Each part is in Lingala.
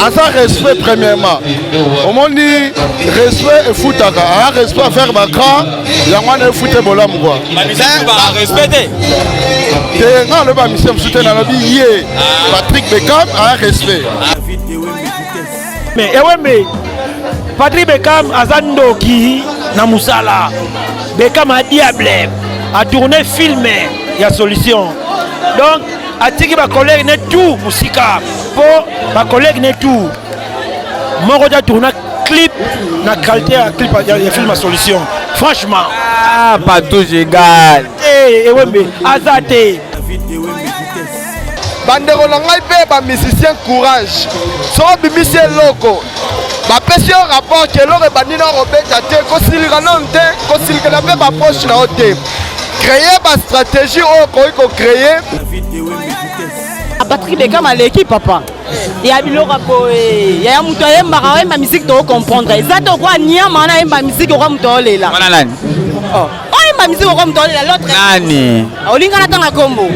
Aza respect premièrement. Omoni respect efutaka. Aza respect affaire ba grand yango wana efute bolamu quoi. Ba respect te. Te nga alobi ba musicien mosusu te nalobi ye Patrick Beckham aza respect. Mais ewembe Patrick Beckham aza ndoki na musala. Beckham a diable a tourné film ya solution. Donc atiki ba collègues ne tout musika po ba collègues ne tout moko ta tourna clip na qualité ya clip ya film ya solution franchement. Ah, Patou Gégal. Eh, ewembe aza te. Bandeko na ngai mpe ba musiciens courage soki obimisi eloko bapesi yo rapport ke eloko ebandi na kobeta te kosilika nanu te kosilikela mpe baproche na yo te créer ba stratégie oyo okoki kocreye. Patrick Beckham aleki papa ya biloko ya boye yaya moto ayembaka oyemba musique toko comprendre eza te okoa niama wana ayemba musique okoa moto aolela wana nani oh. oyemba musique okoa moto aolela l'autre nani olinga natanga kombo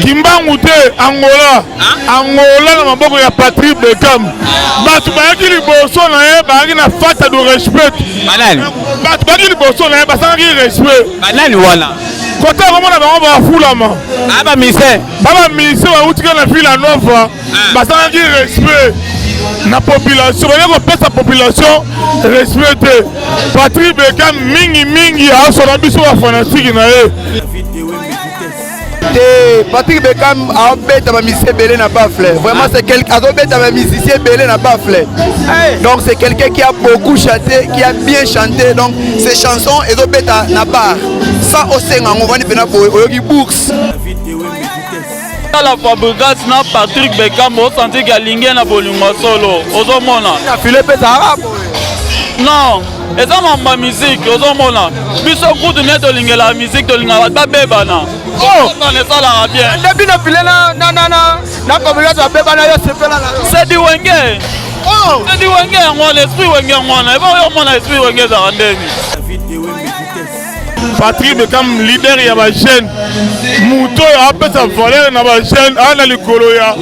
Kimbangu te Angola Angola na maboko ya Patrick Beckham bato bayaki liboso na ye bayaki na fata de respect banani bato bayaki liboso na ye basalaki respect banani wana kota komona bango bafulama ah, bamise babamise bautika na villa nova basalaki respect na population baye kopesa population respect te Patrick Beckham mingi mingi asola biso bafanatike na ye te Patrick Beckham abeta ba musiciens ebele na baffle vraiment c'est quelqu'un azobeta ba musiciens ebele na baffle donc c'est quelqu'un qui a beaucoup chanté qui a bien chanté donc ses chansons ezobeta na bar sans osenga yango ovandi mpena boye oyoki bourse. Tala Fabregas na Patrick Beckham osanti ke alingi ye na bolingo solo ozomona na file mpe ezalaka boye non eza mambo ya musique ozomona biso kutu nde tolingelaka musique tolingaka bato babebana oh! esalaka bien nde bino file na Fabregas babebana yo sepela na yo c'est du wenge oh! c'est du wenge yango wana esprit wenge yango wana eba oyo omona esprit wenge ezalaka ndeni Patrick Beckham leader ya ba jeune moto oyo apesa valeur na ba jeune aa na likolo ya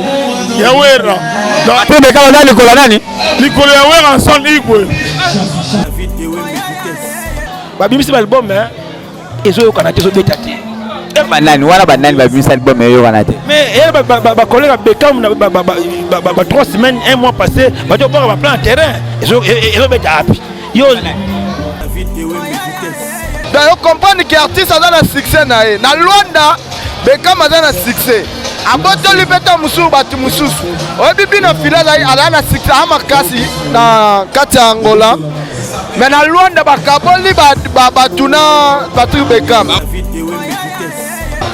ya Werra. Patrick Beckham aza likolo ya nani? Likolo ya Werra son Igwe. Babimisi ba album hein ezoyokana te ezobeta te. Banani wana banani babimisi album eyokana te? Mais eh, ba collègue ya Beckham na ba ba 3 semaines un mois passé bato baka ba plan terrain ezobeta api yo donc yo comprendre que artiste aza na succès na ye na Luanda Beckham aza na succès abotoli mpe ta mosusu bato mosusu oyebi bino fila azali na succès a makasi na kati ya Angola mais na Luanda bakaboli bato na Patrick Beckham.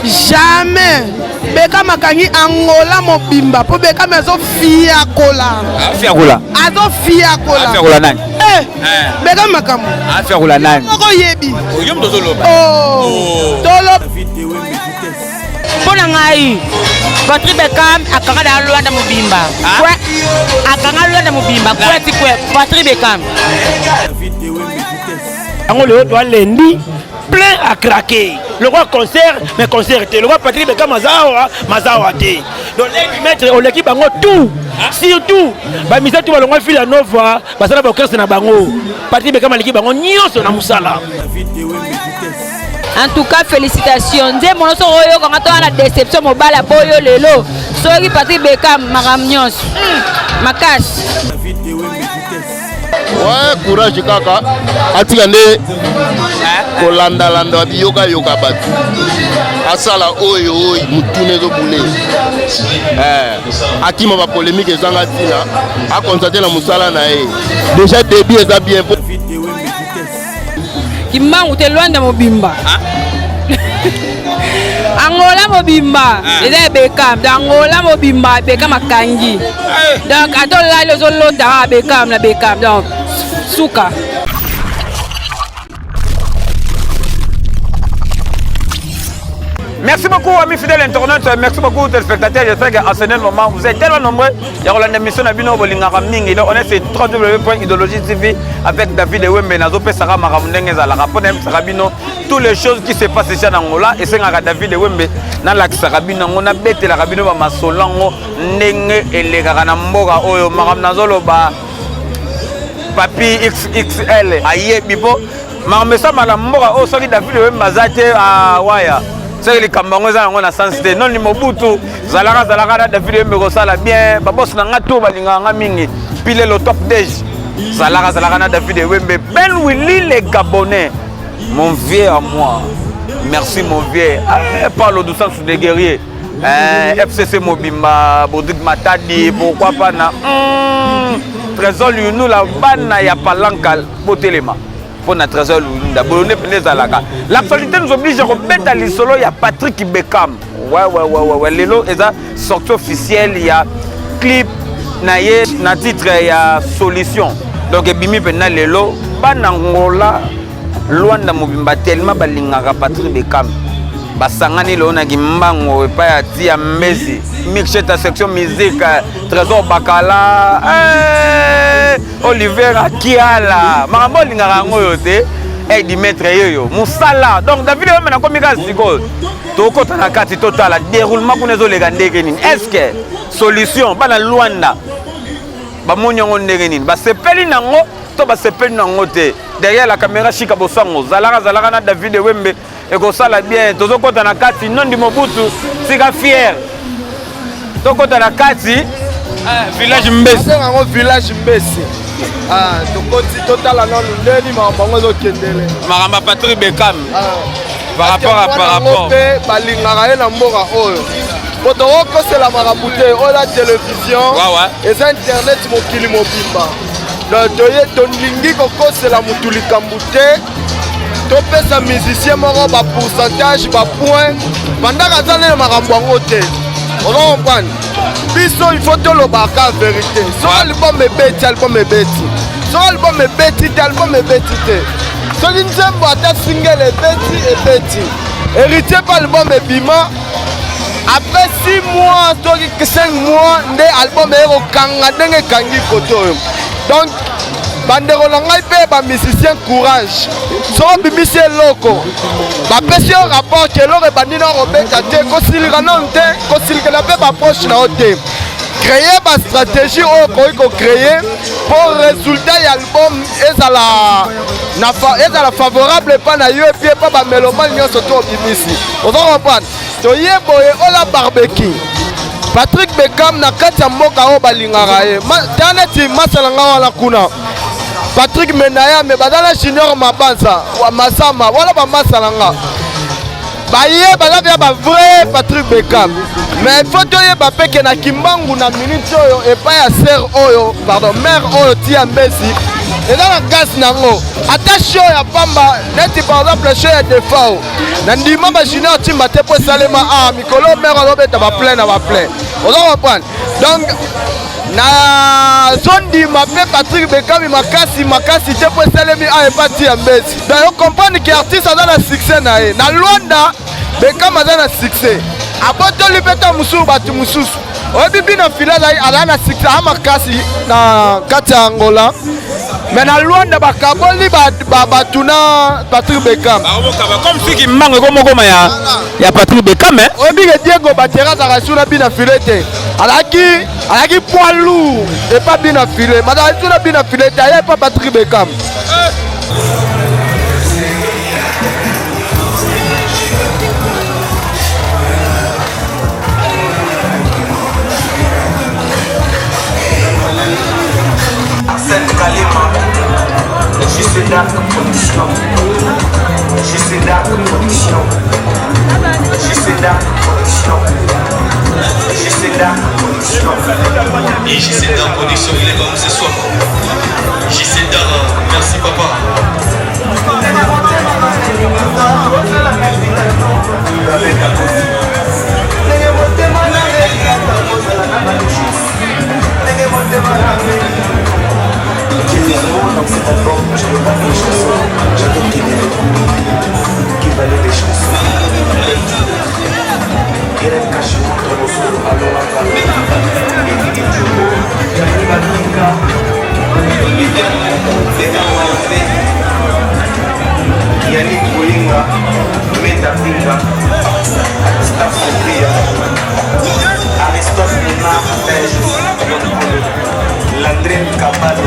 Jamais Beckham akangi Angola mobimba mpo Beckham azofiakola afiakola azofiakola afiakola nani eh, eh. Beckham makambo afiakola nani moko oyebi yo moto ozoloba oh. tolo mpo na ngai Patrick Beckham akanga na Luanda mobimba ah? akanga Luanda mobimba kweti kwe Patrick Beckham yango lelo toa lundi plein à craquer lokola concert mais concert te lokola Patrick Beckham aza awa maza awa te donc maître oleki bango tout surtout bamisa tout balongwa Villa Nova basala baorchestre na bango Patrick Beckham aleki bango nyonso na mosala. En tout cas félicitations nzembo nyonso oyoka nga to wana déception mobali aboyo lelo soki Patrick Beckham makambo nyonso makasi. Ouais, courage kaka atika nde kolandalanda biyokayoka bato asala oyo oyo motuna ezobule eh, akima bapolemike ezanga ntina akonstate na mosala na ye déjà début eza bien Kimbangu te Luanda mobimba Angola mobimba ah. eza ya Beckham donc Angola mobimba Beckham akangi eh. donc ata olali ozolota kaka Beckham na Beckham donc suka. Merci beaucoup, amis fidèles internautes. Merci beaucoup, téléspectateurs. J'espère qu'en ce moment, vous êtes tellement nombreux. Il y a l'émission na bino bolingaka mingi. Donc, on est sur www.idéologie TV avec David Ewembe. Nazo pesaka makambo ndenge ezalaka. Mpo nayebisaka bino toutes les choses qui se passent ici en Angola. Esengaka David Ewembe nalakisaka bino yango, nabetelaka bino bamasolo yango ndenge elekaka na mboka oyo. Makambo nazoloba, Papi XXL ayebi, mpo makambo esamaka mboka oyo. Soki David Wembe aza te, awaya, soki likambo yango eza yango na sens te. Noni Mobutu zalaka zalaka na David Wembe kosala bien. Babosi na nga to balingaka nga mingi. Pilelo top dej zalaka zalaka na David Wembe. Ben Willy le Gabonais, mon vieux à moi, merci mon vieux. Ah, Paulo dos Santos de guerrier, FCC mobimba, Bodrik Matadi, pourquoi pas na Trésor Luyundula, bana ya Palanka botelema mpo na Trésor Luyunda. Bolonde mpenza ezalaka. L'actualité nous oblige ya kobeta lisolo ya Patrick Beckham. Ouais, lelo eza sortie officielle ya clip na ye na titre ya Solution. Donc ebimi mpenza lelo. Bana Ngola, Lwanda mobimba, tellement balingaka Patrick Beckham, basangani lelo na Kimbango epai ya Tia Mbesi, mixeta section musique, Trésor Bakala, Oliver Akiala. Makambo olingaka yango oyo te, dimetre yeyo mosala. Donc David Wembe, nakomi kaka sikoyo, tokota na kati, totala déroulement kuna ezoleka ndenge nini. Est ce que Solution, bana Lwanda bamoni yango ndenge nini? Basepeli nango to basepeli nango te? Derrière la caméra, Chika Bosango. Zalaka zalaka na David Wembe, ekosala bien. Tozokɔta na kati. Nondi Mobutu, tika fier, tokɔta na kati village Mbesi. Yango village Mbesi. Tokoti, totala nanu ndeni makambo yango ezokendele. Makambo ya Patrick Beckham par rapport à par rapport Mpe balingaka ye na mboka oyo, po tokokosela makambo te. Oyo eza télévision, eza internet, mokili mobimba. Donc toye, tolingi kokosela motu likambo te. Topesa musicien moko bapourcentage, bapoint bandaka aza nene makambo yango te. Ozo comprendre biso, il faut tolobaka vérité. Soki album ebeti, album ebeti. Soki album ebeti te, album ebeti te. Soki nzembo ata single ebeti, ebeti. Héritier mpe album ebima après 6 mois, soki 5 mois nde album eye kokanga ndenge ekangi kote oyo. Donc bandeko na ngai mpe bamusicien, courage. Soki obimisi eloko, bapesi yo rapport ke eloko ebandi na kobeta te, kosilika nanu te, kosilikela mpe baproche na yo te. Créer bastratégie oyo okoki kocréer mpo résultat ya album ezala favorable epa na yo, et puis epa bamélomane nyonso to obimisi. Oza comprendre? Toye boye, ola barbecue Patrick Beckham na kati ya mboka oyo balingaka ye. Ta neti masala nga wana kuna, Patrick Menaya, me baza na Junior Mabanza Masama wana, bamasala nga baye baza mpe bavrai Patrick Beckham. Mais faut toyeba mpe ke na Kimbangu, na minute oyo, epai ya ser oyo, pardon, mare oyo Tia Mbesi, eza na gaz nango. Ata show ya pamba, neti par exemple show ya Defao, na ndima bajunior Timba te, mpo esalema a mikolo mare azobeta baplein na baplein. Oza comprendre? Donc nazondima mpe Patrick Bekami makasi makasi te, mpo esalemi a epa Tia Mbesi. Donc ocomprendre ke artiste aza na succès na ye na Lwanda. Bekam aza na succès, abotoli mpe ta mosusu bato mosusu. Oyebi bino fila azala na succès aa makasi na kati ya Angola, mais na Lwanda bakaboli bato na Patrick Bekam. Comme soki mbango ekomokoma ya Patrick Bekam. Oyebi ke Diego Batera azalaka su na bina file te. Azalaki poids lourd epa bina file, azalaki su na bina file te, aya epa Patrick Bekam. Arsène Kalema, JC Dark Production, JC Dark Production, JC Dark Production, JC Dark Production. Et JC Dark Production, il est comme ce soir. JC Dark, merci papa. Dans cet album, je n'ai pas fait une chanson, j'avais qu'il des qui valait des chansons. Sandrine Kabalo.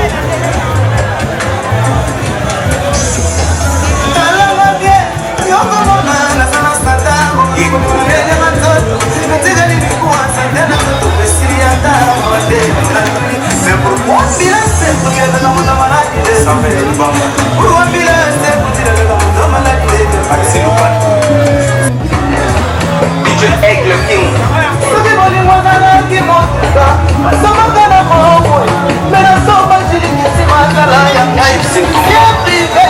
Aigle King. Soki bolingo ezalaki motuka basomaka na bomoi me nasomba jilikisi makala ya ngai ya prive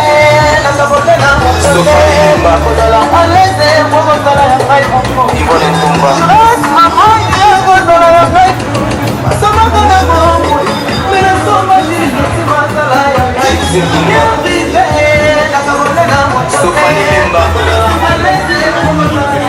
nasabote na motokozala alese po kozala ya ngai moko mamoyi kozala ya ngai basomaka na bomoi me nasomba jilikisi makala ya ngai ya prive nasabote na motokozala alese po kozala ya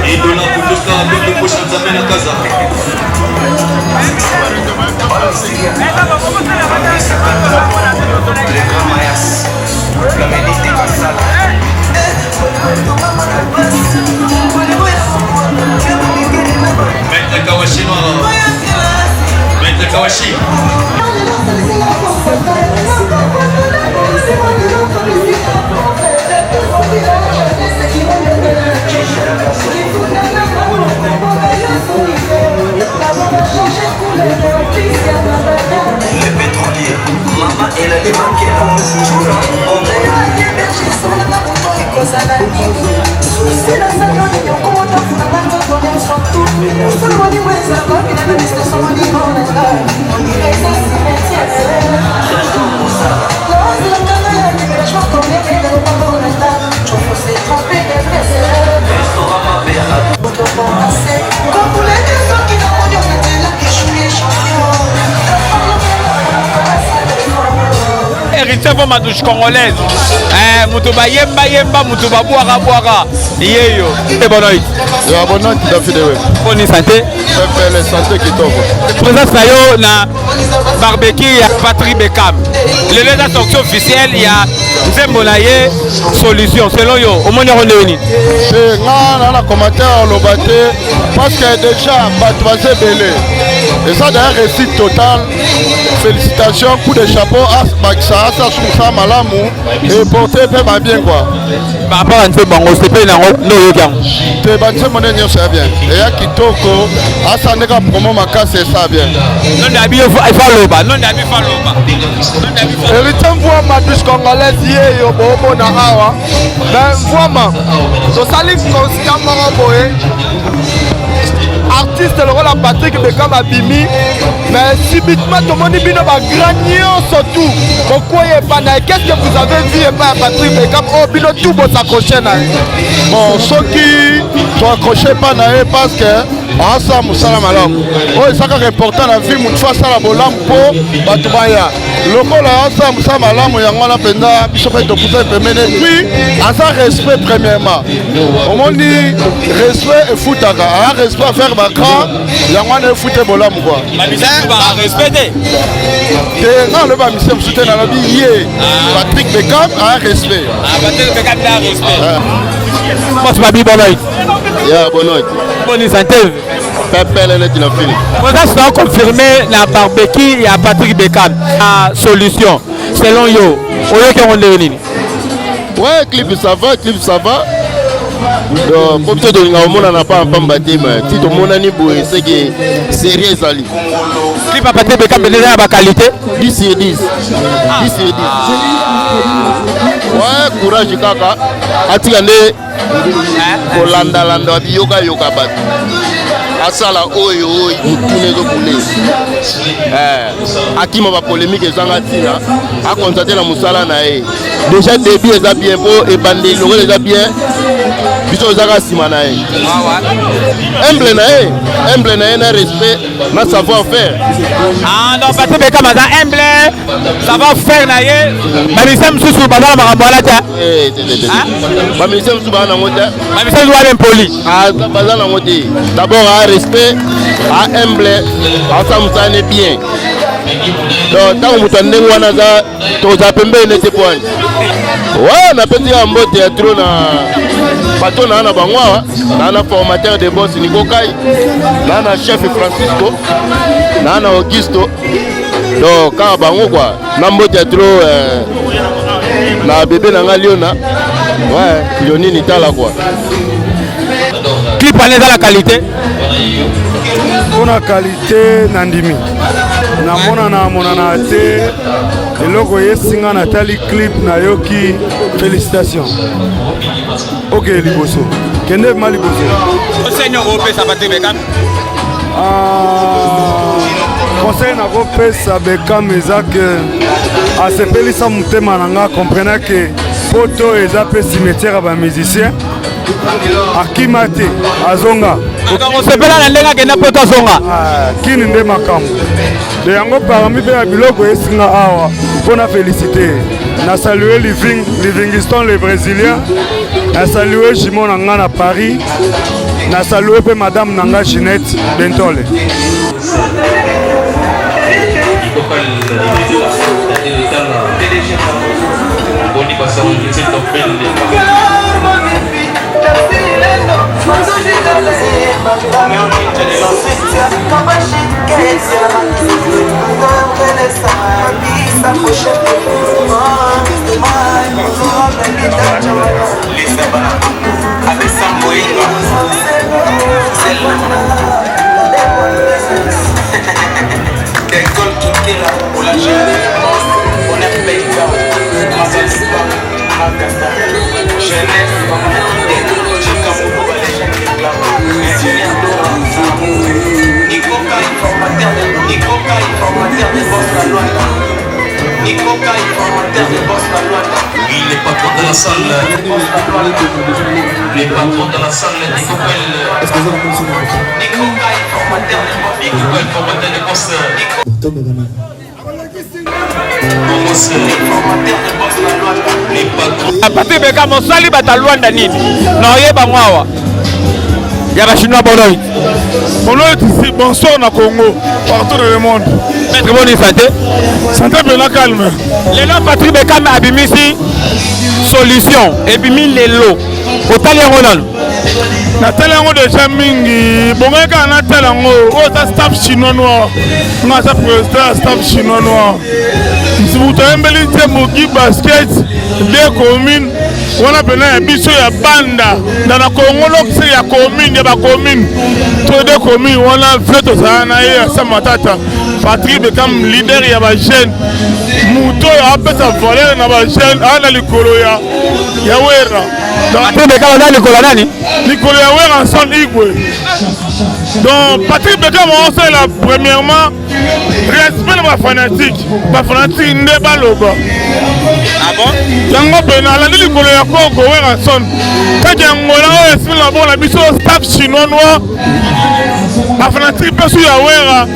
Edola kutoka Bebe Kosha Nzambe na Kaza. Le grand Mayas, la Médite Kassala. Maître Kawashi, Maître Kawashi. Le pétrolier, Mama Elali Makela, ekozala nini susi nasali nini okomotafunanga nzoto nyonso tu osolo bolingo ezalaka na miso bolingo nanga ondire eza cimetiere naozelakanga ya déménagement combien na lopango nanga jofose trompe d'adresse kokulete soki namoni ometelaki jouye champion. Héritier Voma douche congolaise. Eh, moto bayemba yemba, moto babwaka bwaka. Yeyo. Et bonne nuit. Ya bonne nuit David Ewe. Bonne santé. Pepele santé kitoko. Présence na yo na barbecue ya Patrick Beckham. Lelo eza sortie officielle ya nzembo na ye solution selon yo omoni yango ndenge nini? Te nga na na commentaire oloba te parce que déjà bato baza ebele. Eza d'ailleurs réussite totale. Félicitations, coup de chapeau bakisa asa sukisa malamu et porter mpe ba bien quoi. Par rapport à nzembo yango osepeli na yango nde oyoki yango? Te banzembo nde nyonso ya bien eya kitoko asa nde ka promo makasi esa bien. Nonde abi yo fa loba, nonde abi fa loba. Héritier Mvuama douche congolaise yeyo boomona awa mais Mvuama tosali constat moko boye artiste lokola Patrick Beckham abimi mais subitement tomoni bino ba grand nyonso tout bokwei epa na ye. Qu'est-ce que vous avez vu epa ya Patrick Beckham oyo bino tout bosaccroche na ye? Bon, soki toaccroche epa na ye parce que asala mosala malamu oyo eza kaka important na vie, motu fo asala bolamu mpo bato baya lokola asala mosala malamu yango wana mpenza biso mpe topusani pembeni. Puis aza respect premièrement, omoni respect efutaka, aa respect affaire bagrand yango wana efute bolamu kua respect te te nga alobi bamisie mosusu te, nalobi ye Patrick Beckham aa respect. Patrick Beckham nde respect. Boss Babi, bonne nuit. Ya bonne nuit. Bonne santé. Pepele neti na fili. Présence na confirmé na barbecue ya Patrick Beckham. La solution selon yo oyoki yango ndenge nini? Ouais, clip ça va, clip ça va. Donc, po biso tolinga komonana pa pamba te, mais ti tomonani boye seke série ezali. Clip ya Patrick Beckham eza ya ba qualité. 10 sur 10. 10 sur 10. Ouais, courage kaka. Atika nde kolandalanda biyokayoka bato asala oyo oyo motuna ezobule akima bapolémique ezanga ntina, aconcentre na mosala na ye. Déjà début eza bien mpo ebandeli lokola eza bien, biso ezaka nsima na ye, humble na ye, humble na ye na respect na savoir faire. Ah non, Patrick Beckham aza humble, savoir faire na ye. Bamusicien mosusu baza na makambo wana te. Bamusicien mosusu baza nango te. Bamusicien mosusu baza impoli. Baza nango te. D'abord a respect, a humble, asala mosala ne bien. Donc ntango moto ya ndenge wana aza, tozala pembeni nete poani wa. Napesi ya mbote ya trop na bato naa na bango awa, naa na formateur de boss Nikokai, naa na chef Francisco, naa na Augusto, donc kaka bango quoi. Na mbote ya trop na bebe na nga Liona, ouais, Lionini tala quoi. Clip wana eza la qualité. Mpona qualité, nandimi, namonana monana te. Eloko eyesinga, natali clip, nayoki félicitation. Ok, liboso kende ma liboso. Conseil nini okopesa Patrick Bekam? Ah, conseil nakopesa Bekam eza ke asepelisa motema na nga. Comprena ke poto eza mpe cimetière ya bamusicien. Akima te, azonga. Osepela na ndenge akenda poto, azonga. Ah, kini nde makambo de yango. Parmi mpe ya biloko esinga awa mpona félicité, na salue Living, Livingston le Brésilien, na salue Jimon na nga na Paris, na salue mpe madame na nga Ginette Bentole. Oui, les patrons de la salle. Les patrons de la salle, Nico Pel. Nico Pel, formateur de boss. Bongos. Les patrons. Patrick Bekam osali bato ya Lwanda nini na oyeba ngo awa ya bachinois bonoit? Bonoit ici, bonsoir na Congo, partout dans le monde. Maître, boni santé? Santé pena calme. Lelo Patrick Bekam abimisi solution, ebimi lelo, otali yango nano? Natali yango deja mingi. Bongai kaka natala yango. Oyo eza staff chinois noir, nga aza président ya staff chinois noir. Moto ayembeli nzembo Gi Basket de commune wana mpena ya biso ya banda na na Congo lokise ya commune ya bacommune to de commune wana vie. Tozala na ye asa matata. Patrick Bekam, leader ya bajeune, moto oyo apesa valeur na bajeune, aa na likolo ya Wera. Patrick Bekam aza likolo ya nani? Likolo ya Wera ensemble igwe. Donc Patrick Bekam aosala premièrement respect na bafanatike. Bafanatike nde baloba yango pena alandi likolo ya koko Werrason kaka ya Ngola oyo esili na maboko na biso staff chinois noir. Bafanatike mpe su ya Wera,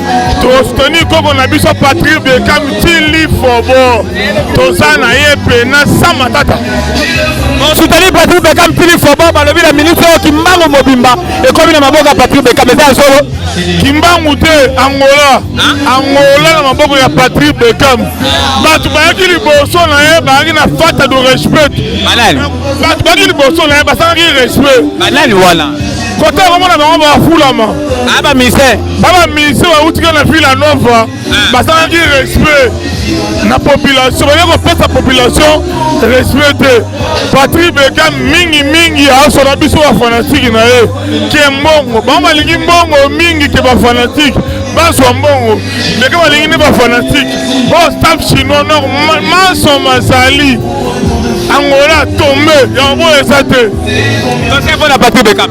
tosoutenir koko na biso Patrick Bekam tili fobo, toza na ye pena sa matata. Osoutenir Patrick Bekam tili fobo. Balobi na ministre oyo Kimbangu mobimba ekomi na maboko ya Patrick Bekam, eza ya solo? Kimbangu te, Angola. Angola na maboko ya Patrick Bekam. Bato bayaki liboso na ye bayaki na fata de respect. Banani? Bato bayaki liboso na ye basalaki respect. Banani wana? Kote komona bango bafulama. Bamise. Babamise bautika na Villa Nova, basalaki respect na population, baye kopesa population respect te. Patrick Bekam mingimingi asola biso bafanatike na ye ke mbongo. Bango balingi mbongo mingi ke bafanatike bazwa mbongo. Ndenge balingi nde bafanatike o staff chinois nord manso mazali Angola tombe yango boyo eza te. Conseil mpona Patrick Bekam?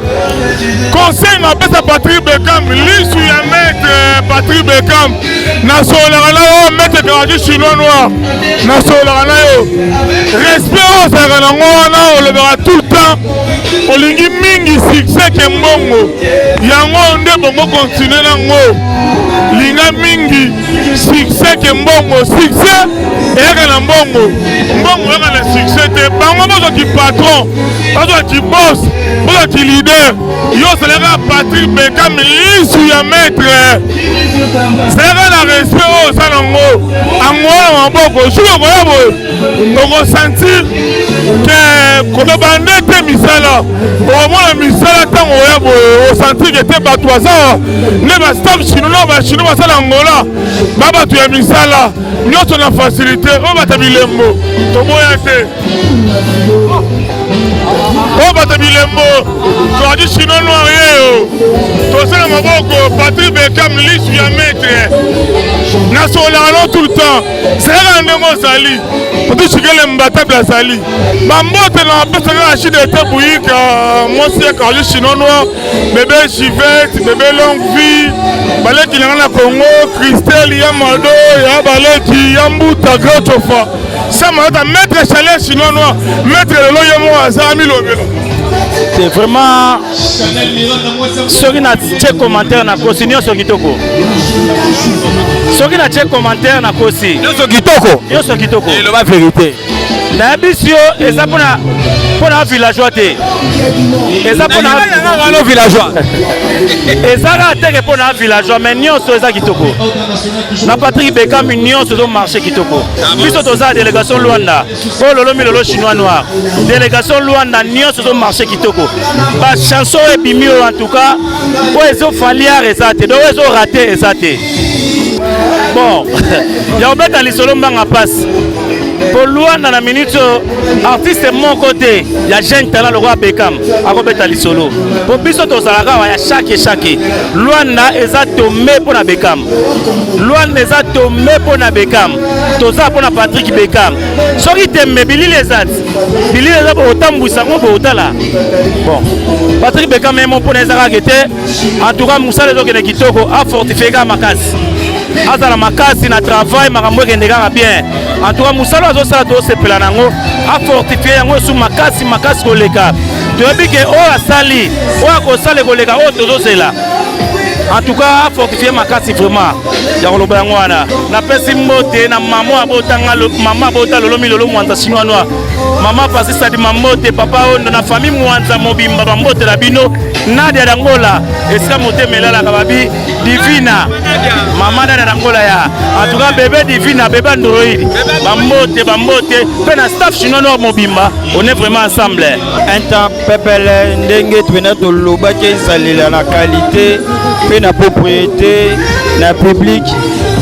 Conseil napesa Patrick Bekam, lisu ya maître Patrick Bekam, nasololaka na oyo maître. Karadi chinois noir nasololaka na yo respect oyo ozalaka nango wana olobaka tout le temps olingi mingi succès ke mbongo yango nde bongo continue nango linga mingi succès ke mbongo succès eyaka na mbongo mbongo eyaka na succès te bango bazwa ki patron bazwa ki boss bazwa ki leader yo ozalaka Patrick Beckham lisu ya maître zalaka na respect oyo oza nango angola maboko soki okoya boye okosentir ke koloba nde te misala okomona misala ntango oya boye osentir ke te bato baza nde bastaff chino na bachino basala angola ba bato ya misala nyonso na facilité oyo bato bilembo toboya te oyo bato bilembo toadi chino noir yeyo tosala maboko Patrick Beckham lisu ya maître nasololaka no tout le temps zalaka na ndenge ozali otushikele mbatable azali bambote na bapesaka na chine ete buyika mwasi ya carli chino noir bebe jivette bebe longue vie baleki na nga na congo christelle ya mado ya baleki ya mbuta grand chofa Sama ata maître Chaleur chinois noir maître lelo ye moko aza amilobela. C'est vraiment soki na tie commentaire na kosi nyonso kitoko soki na tie commentaire na kosi nyonso kitoko nyonso kitoko eloba vérité nayebisi yo eza mpona mpona villageois te eza mpona villageois eza kaka teke mpona villageois mais nyonso eza kitoko na Patrick Beckham nyonso ezo marché kitoko biso toza délégation Luanda oyo lolo milolo chinois noir délégation Luanda nyonso ezo marché kitoko ba chanson oyo ebimi oyo en tout cas oyo ezo faliar eza te donc oyo ezo rate eza te bon ya kobeta lisolo mbanga mpasi po Luanda na minute oyo artiste moko te ya jeune talent lokola Beckham akobeta lisolo po biso tozalaka awa ya chaque chaque Luanda eza tombe mpo na Beckham Luanda eza tombe mpo na Beckham toza mpo na Patrick Beckham soki tembe bilili eza ti bilili eza bokotambwisa yango bokotala bon Patrick Beckham ye mo mpona eza kaka te en tout cas mosala ezokende kitoko afortifie kaka makasi azala makasi na travail makambo ekende kaka bien en tout cas mosala azosala tosepela na yango afortifie yango esu makasi makasi koleka toyebi ke oyo asali oyo akosala ekoleka oyo tozozela en tout cas afortifie makasi vraiment ya koloba yango wana napesi mbote na mama abotanga mama abota lolo milolo mwanza chinois noir mama pasi sadima mbote papa ondo na famille mwanza mobimba bambote na bino nadia dangola esika motema elalaka babi divina mama nadia dangola ya en tout cas bebe divina bebe android bambote bambote mpe na staff chinois noir mobimba on est vraiment ensemble un temps pepele ndenge topena tolobaki ezalela na qualité mpe na propriété na public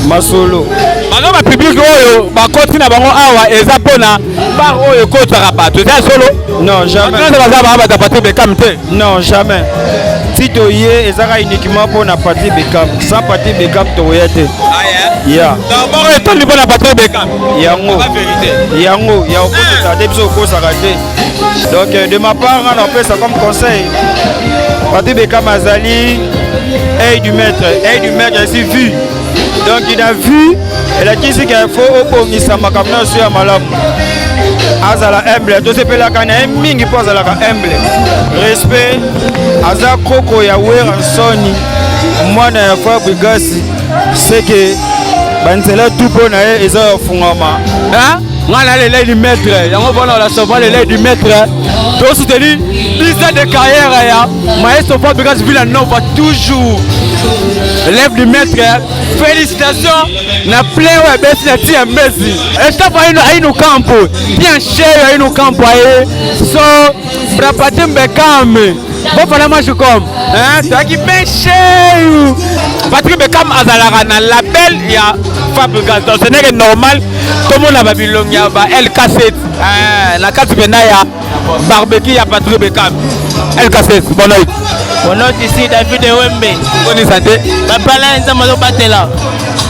masolo bango bapublike oyo bakoti na bango awa eza mpona bar oyo ekotaka bato eza ya solo non jamais baza baa bato ya Patrick Beckham te non jamais ti toye ezaka uniquement mpo na Patrick Beckham sans Patrick Beckham tokoya te ya d'abord etondi mpo na Patrick Beckham yango yango ya okosaka te biso okosaka te donc euh, de ma part nga napesa comme conseil Patrick Beckham azali œil du maître œil du maître esi vu donc il a vu elakisi ke fo obongisa makambo nyonso ya malamu azala humble tosepelaka na ye mingi mpo azalaka humble respect aza koko ya weransoni mwana ya fabrigasi seke banzela tu mpo na ye eza ya fungama nga na le du maître yango mpona la sofa le du maître tosuteni 10 ans de carrière ya maestro Fabregas Villanova toujours l'élève du maître félicitations na plein oyo ebesi na ti ya mbesi estafa ayi no campo bien cheio ayi no campo aye so pra Beckham Vou falar mais comme hein toyaki bien cheio Patrick Beckham azalaka na label ya Fabregas donc ce n'est que normal tomona babilongi ya ba LK7 na kati mpenza ya barbecue ya Patrick Beckham LK7 bonne noite Bonne noite ici David Wembe. Bonne santé. Papa là nzambe azobatela.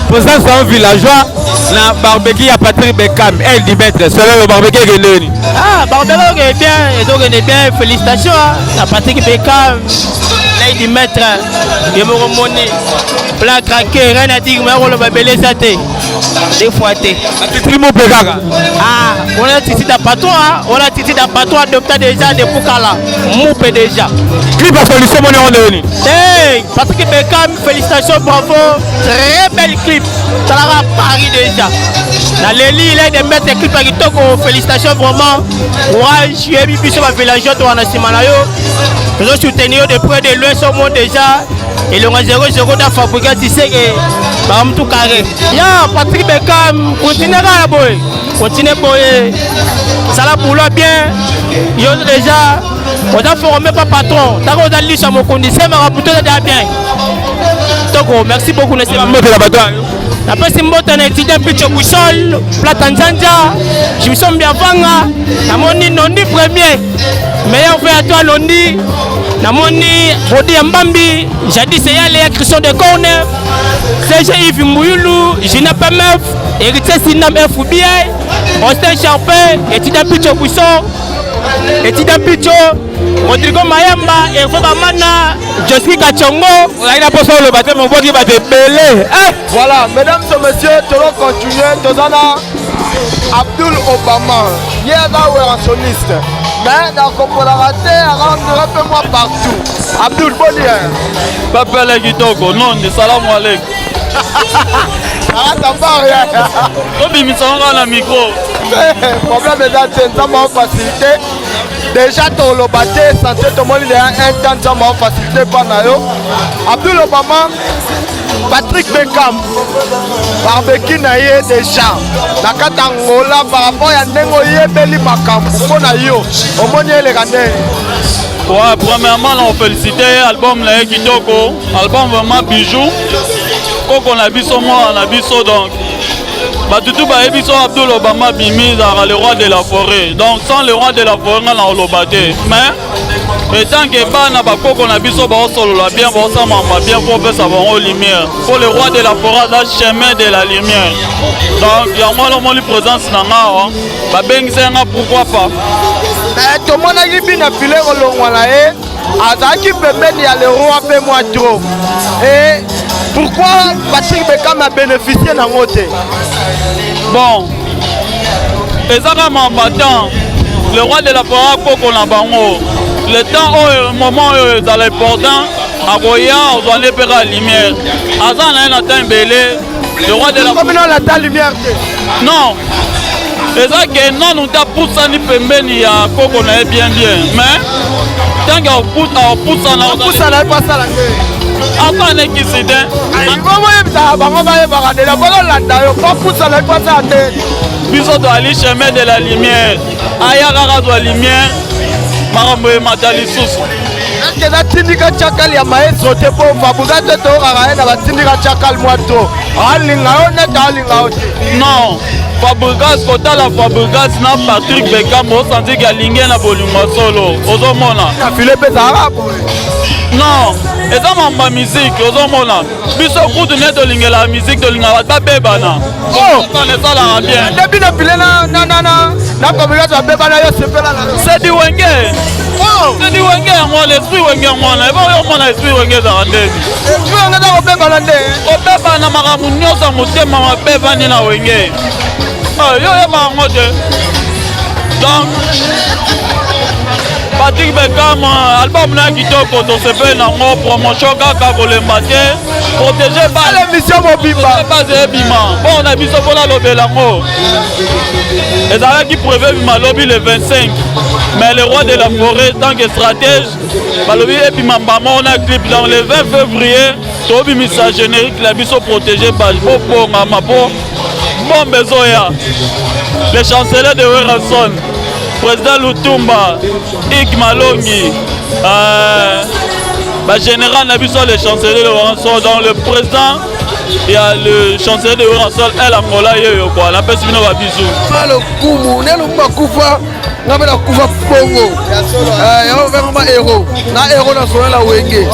Présence ya un villageois na barbecue ya Patrick Beckham el du maître selon le barbecue ekende nini Ah barbecue okende bien ezokende bien félicitations na Patrick Beckham l'œil du maître ye moko moni. Pla craqué, rien à dire, mais on va belé ça te. Des fois te. Atitili mo pe kaka. Ah, on a titi da patron, on a titi da patron adopté déjà depuis kala. Moupe déjà. Clip à solution moni on ndeni. Hey, Patrick Beckham, félicitations, bravo. Très belle clip. Ça va Paris déjà. Na leli, il est de mettre clip à kitoko. Félicitations vraiment. Courage, yebi biso ba villageois to wana sima na yo. Tozo soutenir de près de loin son monde déjà. Elonga 0-0 da Fabrica Tiseke. Ba mutu carré. Ya Patrick Beckham, continue kaka boye. Continue boye. Sala boulot bien. Yo déjà oza formé pa patron. Taka oza liso ya mokonzi semaka butu oza déjà bien. Toko, merci beaucoup na mbote na bato. Napesi mbote na étudiant Picho Boussol, Plata Nzanja, Jimson Biavanga, namoni Nondi premier, meilleur vœu à toi Nondi, namoni Rodi ya Mbambi, Jadis Eyale ya Christian de Corne, CG Yves Mbuyulu, Gina PMF, Héritier Sinam FBI, Austin Sharpe, étudiant Picho Boussol, étudiant Picho, Rodrigo Mayamba, Hervé Bamana, Joski Kachongo. Ozalaki na mposa oloba te mobwaki bato ebele. Voilà, mesdames et messieurs, tozo continuer, toza na Abdul Obama. Ye aza werransoniste. Mais nakompolaka te arendra mpe mwa partout. Abdul, boni Pepele kitoko, nondi, salamu alaikum. Arata bar ya. Obimisa ngo na micro. Problème eza te, nzambe aofacilité. Déjà toloba te santé tomoni deja un temps nzambe aofacilité mpa na yo. Abdul Obama, Patrick Beckham barbecue na ye deja na kati ya Angola par rapport ya ndenge oyebeli makambo mpo na yo omoni eleka ndenge. Ouais, premièrement, on félicité album na ye kitoko, album vraiment bijou. Koko na biso mwana na biso donc bato tu bayebi so Abdul Obama bimi ezalaka le roi de la forêt. Donc sans le roi de la forêt nga na oloba te. Mais etant que bana bakoko na biso baosolola bien, baosamama bien po opesa bango lumière. Po le roi de la forêt aza chemin de la lumière. Donc yango wana omoni présence na nga awa, babengisa nga pourquoi pas. Mais tomonaki bina file kolongwa na ye azalaki pembeni ya le roi mpe mwa trop. Et pourquoi Patrick Beckham a bénéficié nango te? Bon, ezaka mamba temps le roi de la forêt akoko na bango le temps oyo moment oyo ezala important akoya ozwa nde mpe kaka lumière aza na ye na temps ebele le roi de la Comme olata lumière te. Non, eza ke nanu te apusani pembeni ya koko na ye bien bien, mais ntango akopusana apusana ye mpo asala nde asala nekisi te. Bongo oyebisaka bango bayebaka deja bololanda yo mpo apusana ye mpo asala te. Biso toali chemin de la lumière, aya kaka azwa lumière, makambo emata lisusu. Eske eza tindika chakali ya maestro te mpo Fabriga te toyokaka ye na batindika chakali mwa to alinga yo nete alinga yo te? Non, Fabrigas, kotala Fabrigas na Patrick Beckham osanti ke alingi ye na bolingo solo, ozomona na file mpe ezalaka boye. Non, eza mamba musique, ozomona biso kutu nde tolingelaka musique, tolingaka bato babebana. Oh, esalaka bien. Nde bino file na Fabrigas babebana, yo sepela na c'est du wenge. C'est du wenge yango wana, esprit wenge yango wana. Eba oyo omona esprit wenge ezalaka ndeni. Esprit wenge eza kobebana nde. Kobebana makambo nyonso ya motema mabe evandi na wenge. Yo oyeba yango te. Donc Patrick Beckham, album na kitoko, tosepeli nango, promotion kaka kolemba te, protéger base. Émission mobimba. Base ebima. Bon na biso mpona lobela yango. Ezalaki prévu ebima lobi le 25. Mais le roi de la forêt, tant que stratège, balobi ebima mbama na clip dans le 20 février, tobimisa générique na biso protéger base po bongama po bombe ezoya. Le chancelier de Werrason, président Lutumba, Ik Malongi, bah, général na biso le chancelier de Werrason, donc le président il y a le chancelier de Werrason, El Angola yeyo quoi, la pesi bino ba bisous. Lokumu nde lokumu akufa nga mpe nakufa bongo yango vraiment héros na héros national ya Wenge.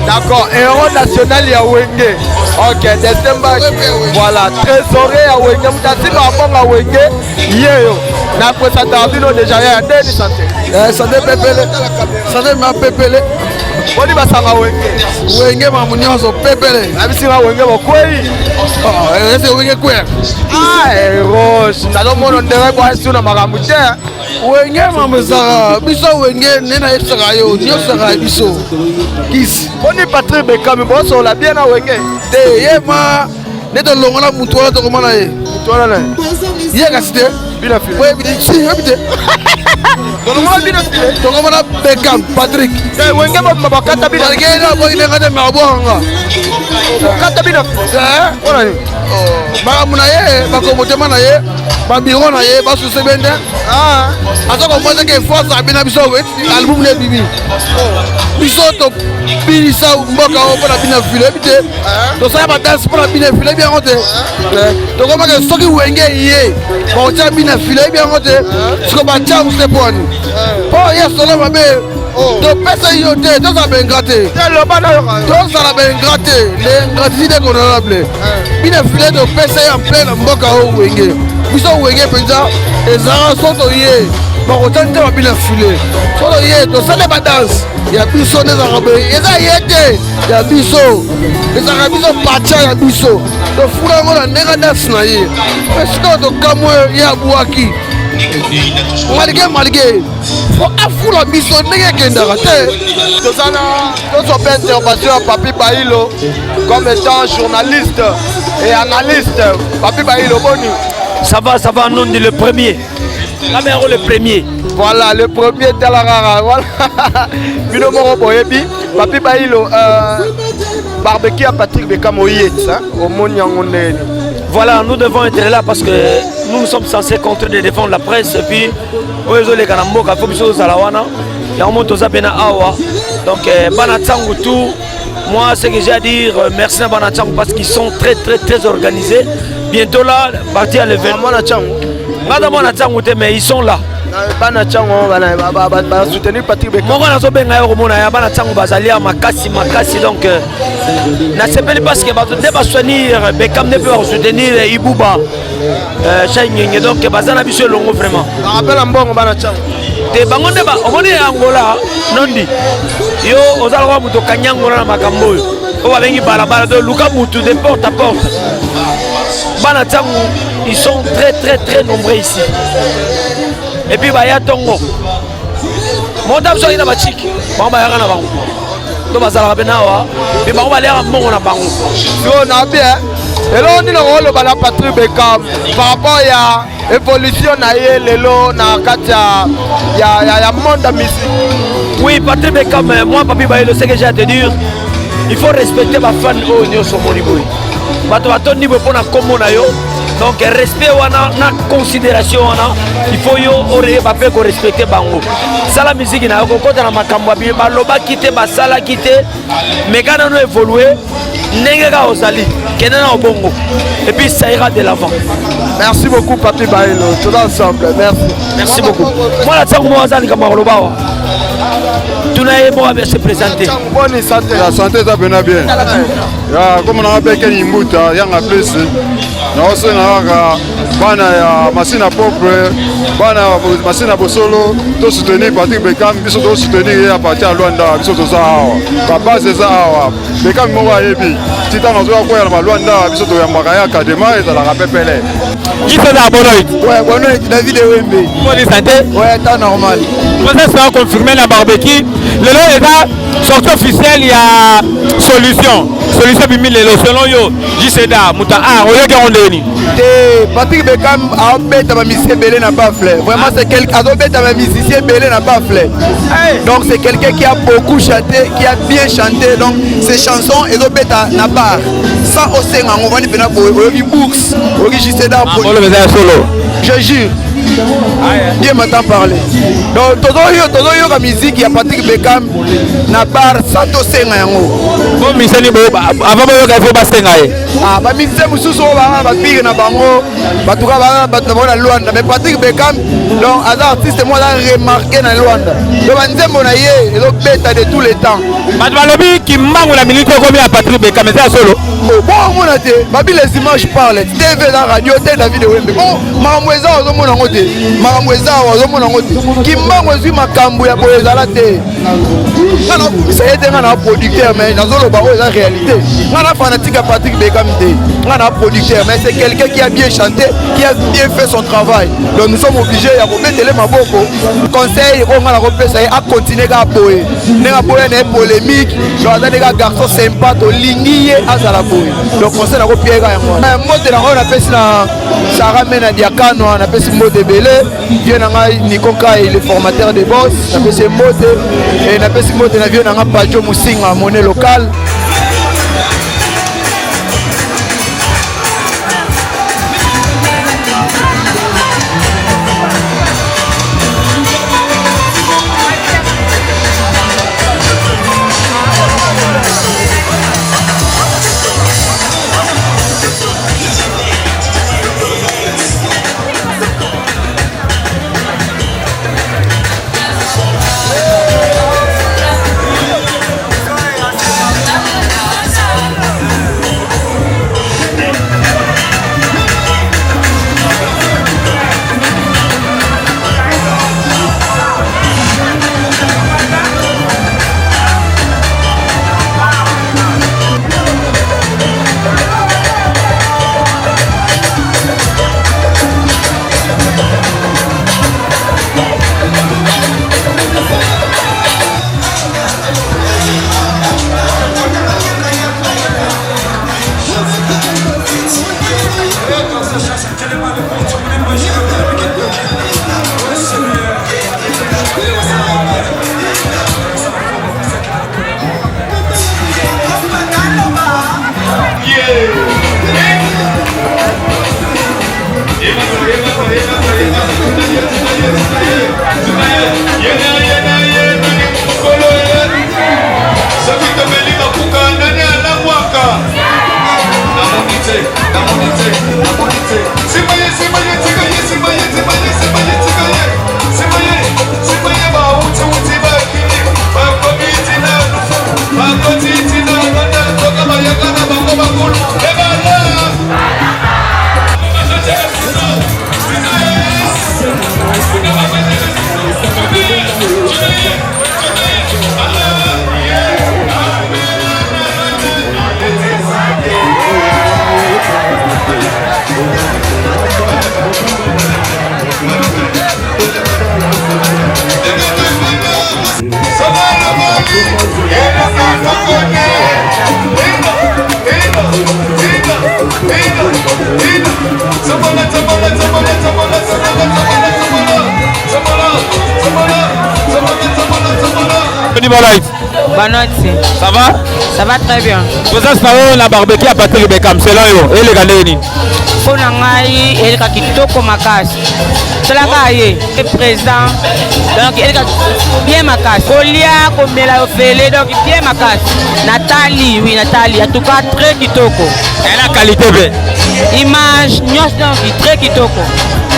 D'accord, héros national ya Wenge. Ok, Destin Mbaki. Voilà, trésorier ya Wenge, moto asimba abonga Wenge yeyo. Na présentaka bino déjà ya ndeni santé. Santé pepele, santé ma pepele. Boni basanga wenge. Wenge makambo nyonso pepele. Nabisi nga wenge bokwei. Oh, ese wenge kwea. Ah, Eros, nazomona ndenge bwasi na makambo te. Wenge makambo ezalaka biso wenge nde nayebisaka yo nyonso ezalaka ya biso. Kisi. Boni Patrick Bekami bosola bien na wenge. Te ye ma nde tolongola motu wana tokomona ye. Motu wana na ye kasi te. Bina file. Oyebi te, si oyebi te. Tolongola bino file. Tokomona Beckham Patrick. Te wenge bobima bakata bino. Malgré na boyi ndenge te mabwanga nga. Bakata bino file. Mpona nini? Makambo na ye, bakomotema na ye, babiro na ye, basuse be nde. Aza komona ke force abina biso album ne ebimi. Biso tobinisa mboka oyo mpona bino file oyebi te. Tosala badanse mpona bino file oyebi yango te. Tokomaka soki wenge ye bakotia bino file oyebi yango te. Siko batia yango se pwani. Mpo ye solo mabe topesa yo te tozala baingra te. Tozala baingra te. L'ingratitude est condamnable. Bino file topesa ye en plein na mboka oyo wenge. Biso wenge mpenza ezalaka so toye bakotia nde babina file. So toye tosali badanse ya biso nde ezalaka boye eza ye te ya biso ezalaka biso pacha ya biso tofula yango na ndenge danse na ye me sikoyo tokamwe ye abwaki malgré malgré fo afula biso ndenge ekendaka te. Toza na tozwa mpe intervention ya Papi Bailo comme étant journaliste et analyste. Papi Bailo, boni? Ça va, ça va, Nondi le premier. Camero le premier. Voilà, le premier talarara. Voilà. Bino moko boyebi. Papi Bailo, barbecue à Patrick Beckham oyet, hein, omoni yango ndeni. Voilà, nous devons être là parce que nous, nous sommes censés contre de défendre la presse et puis oyo ezoleka na mboka fo biso tozala wana yango mo toza mpe na awa. Donc bana ntango tout, moi ce que j'ai à dire, merci na bana ntango parce qu'ils sont très très très organisés. Bientôt là, parti à l'événement. Mwana ntango. Ngata mwana ntango te, mais ils sont là. Bana ntango ba soutenir Patrick Beckham. Moko nazobenga yo komona ya bana ntango bazali ya makasi makasi. Donc nasepeli parce que bato nde basoutenir Beckham nde mpe bakosoutenir Ibuba Chai Ngenge. Donc baza na biso elongo vraiment. Bakapela mbongo bana ntango. Te bango nde omoni Angola nondi yo oza lokola moto okangi Angola na makambo oyo oyo babengi balabala to luka mutu de porte à porte. Bana ntango ils sont très très très nombreux ici et puis baya ntongo mota biso ayina bachiki bango bayaka na bango to bazalaka mpe nawa mpe bango baliaka mbongo na bango. Yo na bien eloko nini okoloba na Patrick Beckham par rapport ya évolution na ye lelo na kati ya, ya, ya, ya monde ya musique? Oui, Patrick Beckham, moi Papi Bayelo, ce que j'ai à te dire, il faut respecter ba fan oyo nyonso omoni boye. Bato batondi boye mpona nkombo na yo. Donc respect wana na considération wana, il faut yo oyeba mpe korespecte bango. Sala musique na yo, kokota na makambo ya balobaki te, basalaki te, meka nano évolue ndenge kaka ozali, kende na obongo et puis ça ira de l'avant. Merci beaucoup Papi Bailo, tout ensemble, merci. Merci beaucoup. Mwana ntango moko aza likambo ya koloba awa, tuna ye moko abe se présenter. Boni santé? La santé eza pena bien. Ya comme na beke ni mbuta yanga plus. Naosenga kaka bana ya Masina propre, bana ya Masina Bosolo, to soutenir Patrick Beckham, biso to soutenir ye à partir ya Luanda, biso toza awa. Ba base eza awa. Beckham moko ayebi. Ti ntango azoya koya na ba Luanda, biso toyambaka ye akadema ezalaka pepele. Qui fait la bonne? Ouais, bonne David Ewembe. Bonne santé? Ouais, temps normal. Procès sera confirmé na barbecue. Lelo eza sortie officielle ya solution. Solution bimi lelo selon yo JCDA muta a oyoki yango ndeni. Te Patrick Beckham abeta ba musicien ebele na baffle. Vraiment c'est quelqu'un azobeta ba musicien ebele na baffle. Donc c'est quelqu'un qui a beaucoup chanté, qui a bien chanté. Donc ses chansons ezobeta na bar. Sans osenga yango ovandi mpena boye oyoki bourse, oyoki JCDA. Solo. Je jure. Dieu m'entend parler. Donc tozoyoka musique ya Patrick Beckham na bar sans tosenga yango. Bo misani bo avant boyoka il faut basenga ye. Ah ba musicien mosusu oyo baa bapire na bango batuka baa bato na bango na Luanda, mais Patrick Beckham donc aza artiste moko aza remarqué na Luanda. Donc banzembo na ye ezobeta de tous les temps. Bato balobi kimbangu na minute okomi ya Patrick Beckham eza ya solo. Bon omona te babi les images parlent, TV na radio te David Wembe. Bon makambo eza ozomona yango te. te makambo eza awa ozomona yango te kimbangu ezwi makambo ya boye ezala te nga nakumisa ye te nga na producteur mais nazoloba oyo eza réalité nga na fanatique ya Patrick Beckham te nga na producteur mais c'est quelqu'un qui a bien chanté qui a bien fait son travail donc nous sommes obligés ya kobetele maboko conseil oyo nga nakopesa ye akontinue kaka boye ndenge aboya na ye polémique donc aza ndenge garçon sympa tolingi ye azala boye donc conseil nakopia ye kaka yango wana mbote na oyo napesi na Sarah Mena Diakano napesi mbote ebele vieux na ngai Nico Kai le formateur de boss napesi ye mbote e napesi mbote na vieux na ngai Pajo Musinga monnaie locale. Soki tomeli makuka nani alangwaka namoni te namoni te namoni te nsima ye nsima ye tika ye nsima ye nsima ye nsima ye tika ye nsima ye nsima ye bawutiwuti bakili bakomi ntina lufu bakoti ntina bana toka bayaka na bango bakulu ebala Bonne Ça va? Ça va très bien. Présence na yo na barbecue ya Patrick Beckham selon yo eleka ndenge nini? Mpo na ngai eleka kitoko makasi. Talaka ye président donc eleka bien makasi. Kolia komela ofele donc bien makasi. Natali oui Natali en tout cas très kitoko. Elle a qualité pe. Image nyonso donc très kitoko.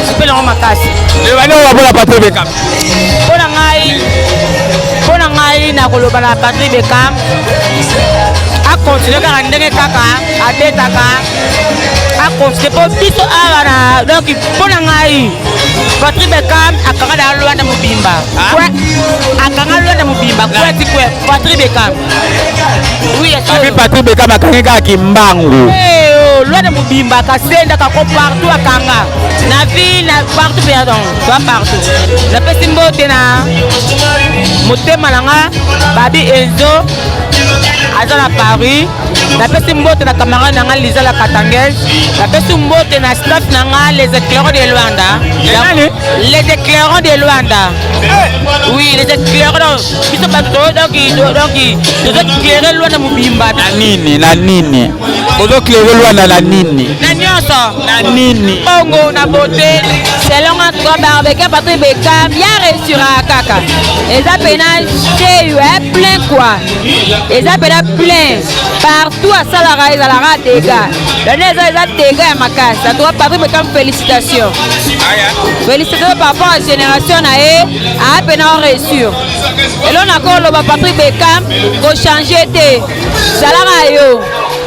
Sepela yango makasi. Lebani oyo babola Patrick Beckham. Mpo na ngai mpo na ngai nakoloba na Patrick Beckham akontinue kaka ndenge kaka abetaka akontinue mpo biso awa na donc mpo na ngai Patrick Beckham akanga na Luanda mobimba ah? akanga Luanda mobimba kweti kwe Patrick Beckham oui Abi Patrick Beckham akangi kaka kimbangu hey, oh, Luanda mobimba kasenda kako partout akanga na ville na partout pardon toi partout napesi mbote na motema na nga babi enzo aza na paris napesi mbote na camarade na nga liza la katangese napesi mbote na staff na nga les éclairants de luanda les éclairants de luanda oui les éclairants biso bato donc donc tozo éclairer luanda mobimba na nini na nini bozo éclairer luanda na nini na nyonso na nini bongo na beauté selon nga toi barbecue Patrick Beckham ya réussira kaka eza pena cheyo eh, plein quoi eza pena plein partout asalaka ezalaka dega dane eza eza dega ya makasi en tout cas Patrick Beckham félicitations félicitations par rapport à génération na ye aya pena o réussir elo nakoloba Patrick Beckham kochange te zalaka yo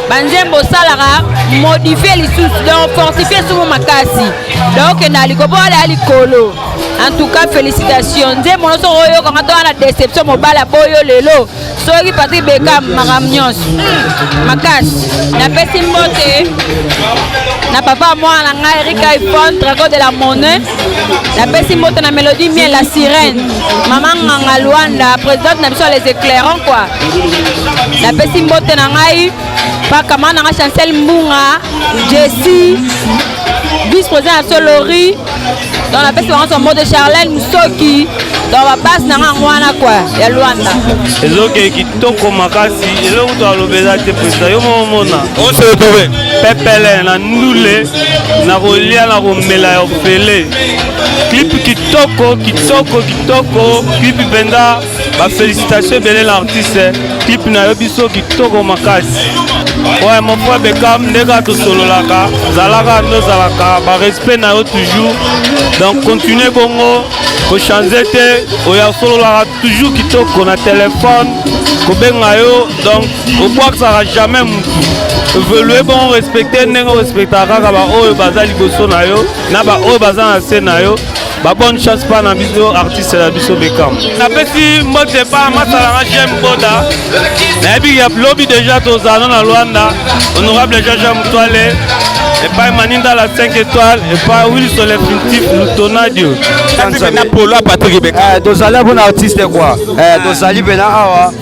banzembo osalaka modifie lisusu donc fortifie sumu makasi donc okenda na likolo mpo wana ya likolo. En tout cas félicitation, nzembo nyonso oyokanga to wana déception mobali aboyo lelo soki Patrick Beckham makambo nyonso makasi. Napesi mbote na papa mwana na ngai Eric iPhone Dragon de la monnaie, napesi mbote na Mélodie Miel la sirène, mama Nganga Luanda, présidente na biso ya les éclairants quoi. Napesi mbote na ngai pakama na ngai Chancel Mbunga Jessie, vice président na biso Lori. Donc napesi bango so mbote, Charlène Musoki, donc babase na ngai yango wana quoi ya Luanda. Ezokee kitoko makasi, eloko to aloba eza te. Président, yo moko mona pepele na ndule na kolia na komela ya ofele. Clip kitoko, kitoko, kitoko clip mpenza. Bafélicitation ebele na artiste, clip na yo biso kitoko makasi. Ouais, mon frère Bekam, nde kaka tosololaka, zalaka nde ozalaka, barespect na yo toujours, donc continue bongo, kochange te. Oyo asololaka toujours kitoko na telefone, kobenga yo, donc obwakisaka jamais mutu. Évolue bongo, respecte ndenge orespectaka kaka baoyo baza liboso na yo na baoyo baza na se na yo. Babonne chance mpa na biso artiste na biso Bekam. Napesi mbote mpa masalanga Jem Boda, nayebi ya lobi déjà tozala na Lwanda, honorable Jean-Jean Mutwale epai Maninda la 5 étoiles, epai Wilson l'infinitif Lutonadio. Na polo ya Patrick Beckham. Tozali mpona artiste quoi. Tozali mpena awa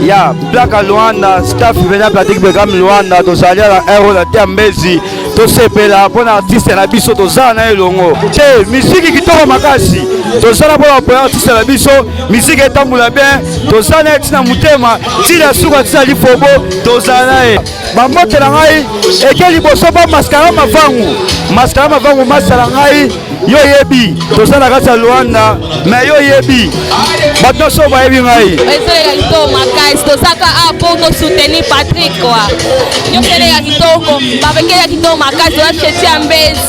ya plaka Luanda, staff mpena Patrick Beckham Luanda. Tozali na ero na te ya mbezi, tosepela mpona artiste na biso, tozala na elongo te. Misiki kitoko makasi, tozala mpona kopoya artiste na biso, misiki etambola bien. Toza na ye ntina motema, ntina suka, ntina lifobo, tozala na ye. Bambote na ngai eke liboso ba Maskara Mavangu, Maskara Mavangu, masala ngai yo yebi, toza na kati ya Luanda, me yo yebi bato nyonso bayebi ngai. Ezolela kitoko makasi, tozaka a mpo tosoutenir Patrick kua nyonso eleka kitoko, babekeli ya kitoko makasi. Toza cheti ya mbezi,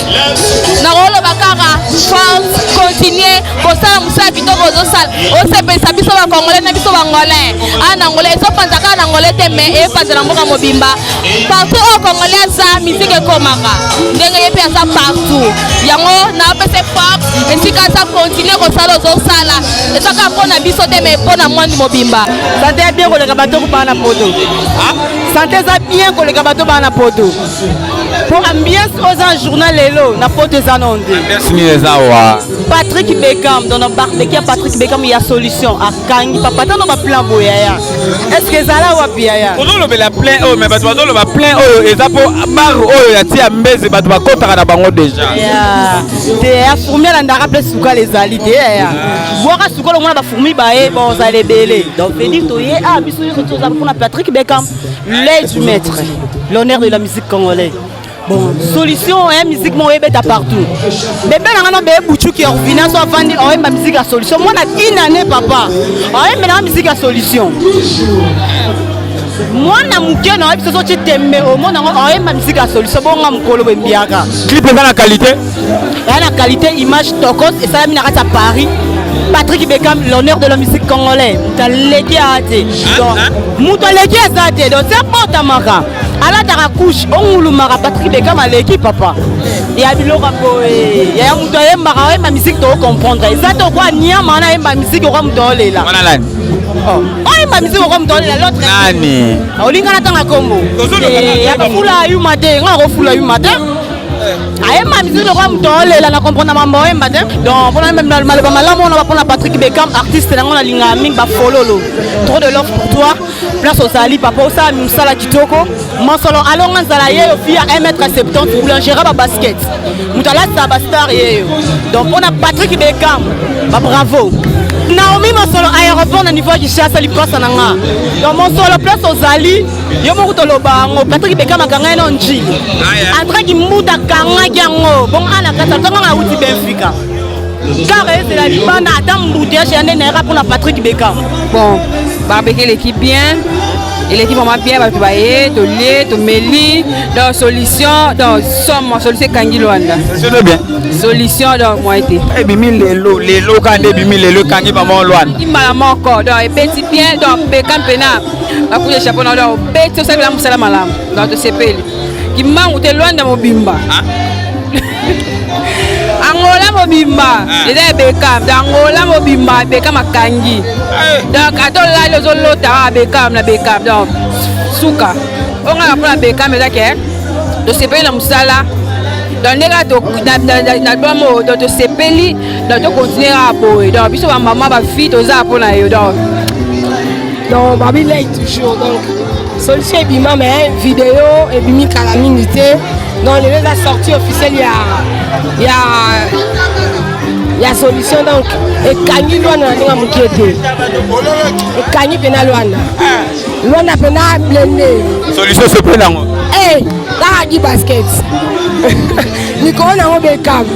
nakoloba kaka force, continue kosala mosala kitoko ozosala, osepelisa biso bacongolais na biso bangolais. A na Angola ezopanza kaka na Angolais te, mais epanza na mboka mobimba, partout oyo congolais aza, musique ekomaka ndenge ye mpe aza partout. Yango naopesa force esika aza, continue kosala, ozosala eza kaka mpo na biso te, mais mpo na monde mobimba. Santé ya bien koleka bato baa na poto, santé eza bien koleka bato baa na poto, po ambiance oyo eza na journal lelo na poto eza nano te. Ambiance nini eza wa? Patrick Beckham dans barbecue ya Patrick Beckham ya solution akangi papa tano baplan boye yaya, est ce que ezala wapi yaya? Ozolobela plein oyo, mais bato bazoloba plein oyo eza mpo bar oyo ya tia mbezi, bato bakotaka na bango déjà. Te ya fourmi alandaka mpe sukala ezali te yaya, bwaka sukala omona bafourmi baye bozala ebele. Donc veut dire toye a biso nyonso toza mpona Patrick Beckham, l'œil du maître, l'honneur de la musique congolaise. Bon, solution ya musique moko oyebeta partout. Bebe na nga no beye buchuki orvina so avandi oyemba musique ya solution, mwana une année papa oyembelanga musique ya solution, mwana moke na oyebi soso ti tembe omona yango oyemba musique ya solution bonga mokolo boyembiaka. Clip eza na qualité. Eya na qualité, image tokos, esalami na kati ya Paris. Patrick Beckham, l'honneur de la musique congolais, moto aleki aa te, donc moto aleki aza te, donc se botamaka alataka couche ongulumaka. Patrick Beckham aleki papa ya biloko boye yaya, moto ayembaka oyemba musique tocomprendre eza te okwa niama wana ayemba musique okwa moto aolela. Wana nani? Oyemba musique okwa moto aolela, l'autre. Nani? Olingana ntanga kombo ya kofula yuma te, nga kofula yuma te, ayemba musique lokwa moto aolela na comprendre mambo oyemba te. Donc mpona maloba malamu wana mpona Patrick Beckham, artiste nango nalingaka mingi, bafololo, trop de love pour toi, place ozali papa, osala mosala kitoko. Mosolo alonga nzala yeyo, fi ya 1 mètre 70, boulangera babasket, moto alatisa bastar yeyo. Donc mpona Patrick Beckham, babravo. Naomi Mosolo, aéroport na niveau ya Kinshasa, lipasa na nga. Donc mosolo, place ozali yo moko toloba yango. Patrick Beckham akanga ye na njili, André Kimbuta akangaki yango bongo ana kati ntongo nga auti Benfica kaka ezela libanda ata mbuteyage ya nde nayaka mpona Patrick Beckham. Bon, barbecue eleki bien, eleki vraiment bien, bato baye, tolie, tomeli. Donc solution, donc somme solution ekangi Lwanda. Solution bien. Solution donc moi te. Ebimi lelo, lelo kaka nde ebimi lelo, ekangi mama Lwanda. Mbala moko, donc ebeti bien, donc Beckham mpena bakuya chapeau na, donc obeti, osalela mosala malamu, donc tosepeli. Kimbangu te, Luanda mobimba. Angola mobimba ah. eza ya Beckham. Angola mobimba Beckham akangi. Eh. Donc ata olali ozolota kaka Beckham na Beckham. Donc suka. Oyo ngai na Beckham eza ke tosepeli na mosala. Donc ndenge na album oyo donc tosepeli donc tocontinue kaka boye. Donc biso bamama bafille toza mpo na yo donc Donc babi lay toujours donc solution ebima mais vidéo ebimi kala mingi te. Donc lelo eza sortie officielle ya ya ya solution donc ekangi Luanda na ndenge ya mokie te. Ekangi mpena Luanda. Luanda mpena blende. Solution sepeli nango. Eh, kaka di basket. Likolo nango Beckham.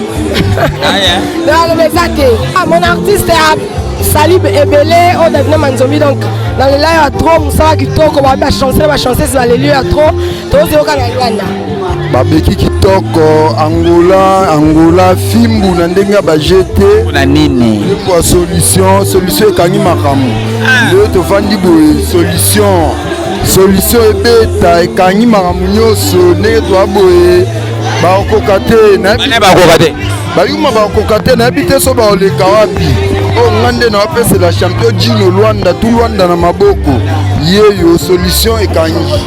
Naloba eza te. Ah, mon artiste sali ebele oyo Davina Manzombi donc nalela ya trop mosala kitoko babi bachanse bachanseuse baleli ya trop tozoyoka na Luanda. Babeki kitoko Angola, Angola fimbu na ndenge ya baje te na nini ya solution, solution ekangi makambo nde tovandi boye solution, solution ebeta ekangi makambo nyonso ndenge toa boye bakokoka te bakoka te bayuma bakoka te nayebi te so baoleka wapi oyo nga nde naopesela champion Gino Luanda tu Luanda na maboko yeyo solution ekangi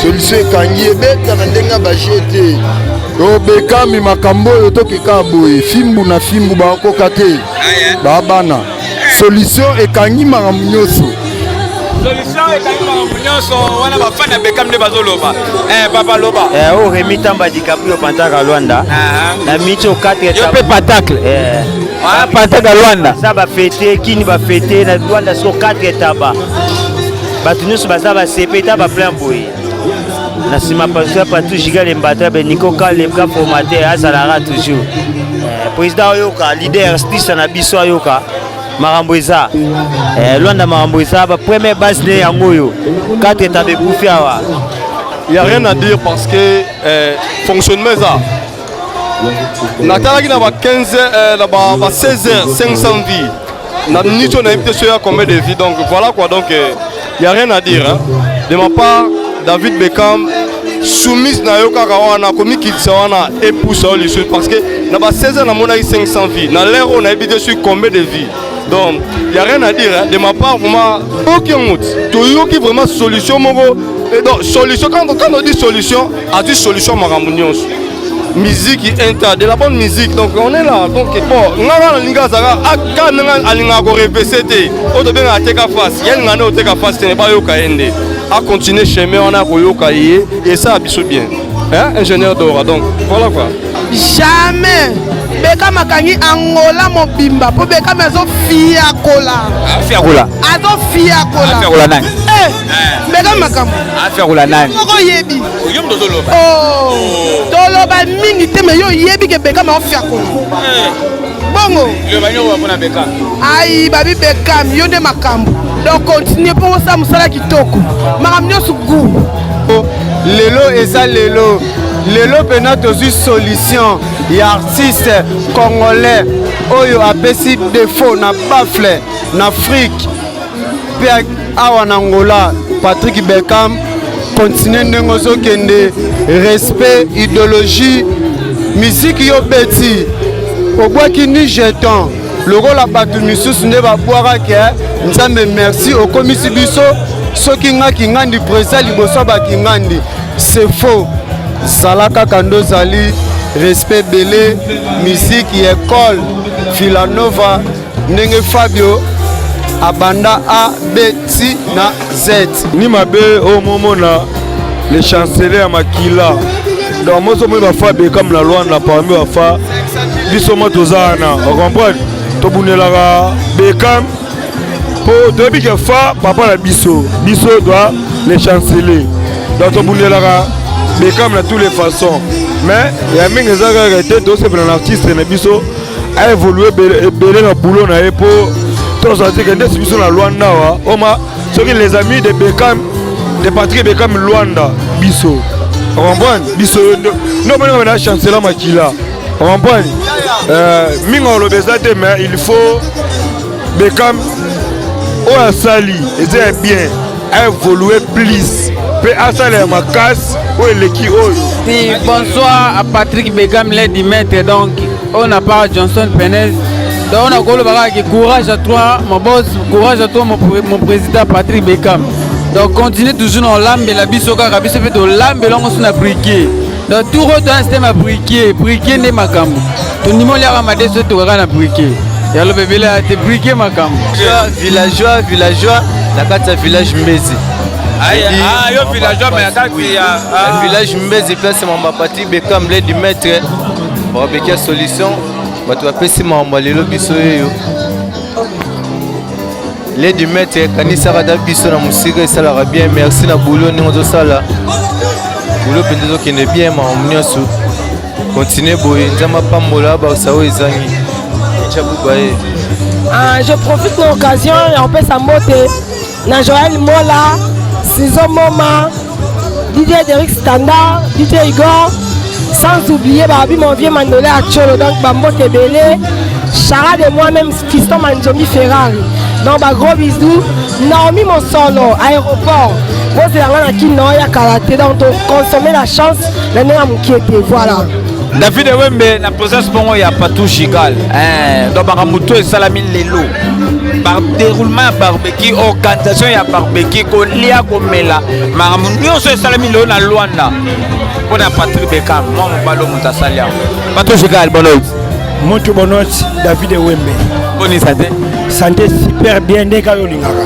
solution ekangi ebeta na ndenge ya baje te obekami makambo oyo tokeka boye fimbu na fimbu bakoka te babana solution ekangi makambo nyonso solution ekangi makambo nyonso wana bafani ya Beckham nde bazoloba eh, papa loba eh, oyo Remi Tamba DiCaprio Pantaka Luanda ah. na micho 4 yo mpe patacle eh. ah, Pantaka Luanda za bafete kini bafete na Luanda siko 4 taba bato nyonso baza basepe ta baplein boye na nsima pasteur Patou Giga Lembata be Nico Kalebka formateur azalaka toujours eh, président ayoka leader artiste na biso ayoka makambo eza eh, Luanda makambo eza ba première base ne yango oyo 4 taba ekufi awa. Il n'y a rien à dire parce que eh, fonctionnement eza natalaki na ba 15 euh, na ba, ba 16 heures 500 vies na minute oyo nayebi te soki ya combien de vie donc voilà quoi donc il eh, y a rien à dire hein. De ma part David Beckham soumise na yo kaka wana komikitisa wana epusa yo lisusu parce que na ba 16 heures namonaki 500 vies na l'heure oyo nayebi te soki combien de vie donc y a rien à dire hein. De ma part vraiment toyoki yango toyoki vraiment solution moko et donc solution quand, quand on dit solution azwi solution makambo nyonso musique inter de la bonne musique donc on est là donc bon nga nga nalingi azalaka aka ndenge alingaka korevese te oyo tobengaka ateka face ye alingaka nde oteka face te bayoka ye nde acontinue chemin wana akoyoka ye esala biso bien hein, ingénieur Dora donc voilà quoi. Jamais Beckham akangi Angola mobimba mpo Beckham azofiakola. Afiakola. Azofiakola. Afiakola nani? Eh, Beckham makambo. Afiakola nani? Moko oyebi. Yo moto ozoloba. Oh. Toloba mingi te mais yo oyebi ke Beckham aofiakola. Bongo. Loba nini mpona Beckham? Ai babi Beckham yo nde makambo. Donc continue mpo osala mosala kitoko. Makambo nyonso goût. Lelo eza lelo lelo mpena tozwi solution ya artiste congolais oyo apesi défaut na baffle na Afrique mpe awa na Angola. Patrick Beckham continue ndenge ozokende, respect idéologie musique yo beti obwaki ni jeton lokola bato misusu nde babwakaki Nzambe merci okomisi biso soki nga kingandi président liboso ya bakingandi c'est faux zala kaka nde ozali respect ebele musique ya école Villanova ndenge Fabio abanda A B C na Z ni mabe oyo momona le chancelier ya makila donc moso omoni bafa Beckham na Luanda parmi bafa biso mo toza wana ocomprendre tobundelaka Beckham mpo toyebi ke fa papa na biso biso doit le chancelier donc tobundelaka Beckham na tous les façons mais ya mingi eza kaka te tosepela na artiste na biso aévolue ebele na boulot na ye mpo tozwa te ke ndesi biso na Luanda awa oma soki les amis de Beckham de Patrick Beckham Luanda biso comprendre biso nde omonaka na chancela makila comprendre mingi oloba eza te mais il faut Beckham oyo asali eza ya bien aévolue plus. mpe asala ya makasi oyo eleki oyo. Si, bonsoir à Patrick Beckham, l'aide du maître, donc on n'a pas Johnson Penez. Donc on a koloba kaka courage à toi mon boss, courage à toi mon, mon président Patrick Beckham. Donc continue toujours na olambela biso kaka biso mpe tolambela yango so na briquet. Donc tour oyo toza système ya briquet, briquet nde makambo. Tondima oliaka madeso tokaka na briquet. Ya loba ebele ya te briquet makambo. Villageois, villageois na kati ya village Mbezi. Ah, yo villageois mais na kati ya ah. village Mbezi place mamba Patrick Beckham le du maître babeki ya solution bato bapesi makambo lelo biso yeyo le du maître kanisaka ata biso na mosika esalaka bien merci na boulot ndenge ozosala boulot mpenza ezokende bien makambo nyonso continue boye nzambe apambola abakisa oyo ezangi etya buba ye Ah, je profite de l'occasion ya kopesa mbote na Joël Mola, Sizo Moma, DJ Derrick Standard, DJ Igor, sans oublier Babi mon vieux Mandolé à Cholo, donc Bambote Ebele, Chara de moi-même, Fiston Manjomi Ferrari. Donc bah, gros bisous, Naomi Monsolo, aéroport. Moi c'est la qui non ya kala te donc consommer la chance na ndenge ya mokie te voilà. David Wembe na présence bongo ya Patou Gigal eh, donc makambo to esalami lelo par déroulement ya barbecue organisation ya barbecue kolia komela makambo nyonso esalami lelo na Luanda mpo na Patrick Beckham mwa mobali oyo moto asali yango. Patou Gigal bonne Muntu bonne David Wembe. Boni santé? Santé super bien ndenge kaka olingaka.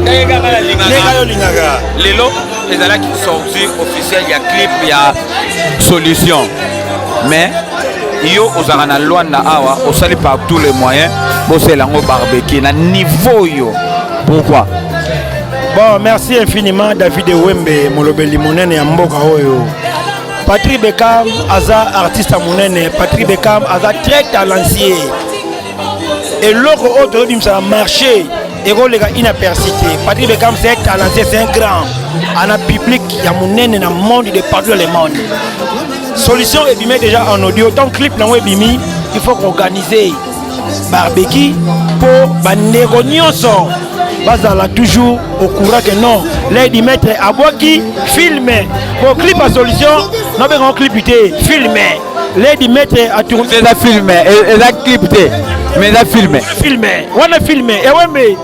Ndenge kaka nalingaka. Ndenge kaka olingaka. Lelo ezalaki sortie officielle ya clip ya solution mais yo ozalaka na Luanda awa osali par tous les moyens bosala yango barbecue na niveau oyo pourquoi? Bon, merci infiniment David Wembe molobeli monene ya mboka oyo. Patrick Beckham aza artiste ya monene, Patrick Beckham aza très talentueux. Eloko oyo tozobimisa na marché ekoleka inaperçu te. Patrick Beckham c'est un talentueux, c'est un grand. Ana public ya monene na monde de partout dans le monde. Solution ebimi déjà en audio, tant clip nango ebimi, il faut organiser barbecue mpo bandeko nyonso bazala toujours au courant que non lady maître abwaki film po clip ya solution nabenga clip te film lady maître atourne eza film eza clip te mais eza film film wana film ewembe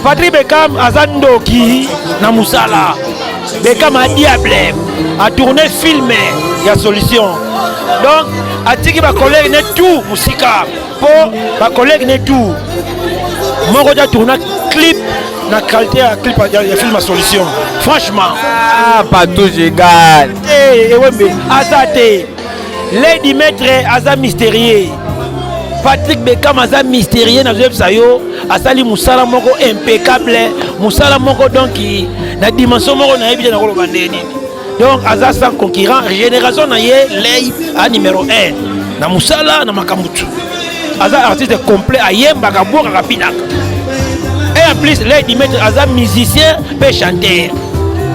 Patrick Beckham aza ndoki na musala Beckham a diable a tourné film ya solution donc atiki ba collègue ne tout musika po ba collègue ne tout moko ta tourna clip na qualité ya clip ya, ya film ya solution franchement ah, Patou Gigal te ewembe aza te Lady Maître aza mystérieux. Patrick Beckham aza mystérieux nazoyebisa yo asali mosala moko impeccable mosala moko donc na dimension moko nayebi te nakoloba ndenge nini donc aza sans concurrent génération na ye lei a numéro 1 na mosala na makambo tu aza artiste complet ayembaka abwakaka binaka et en plus lady maître aza musicien mpe chanteur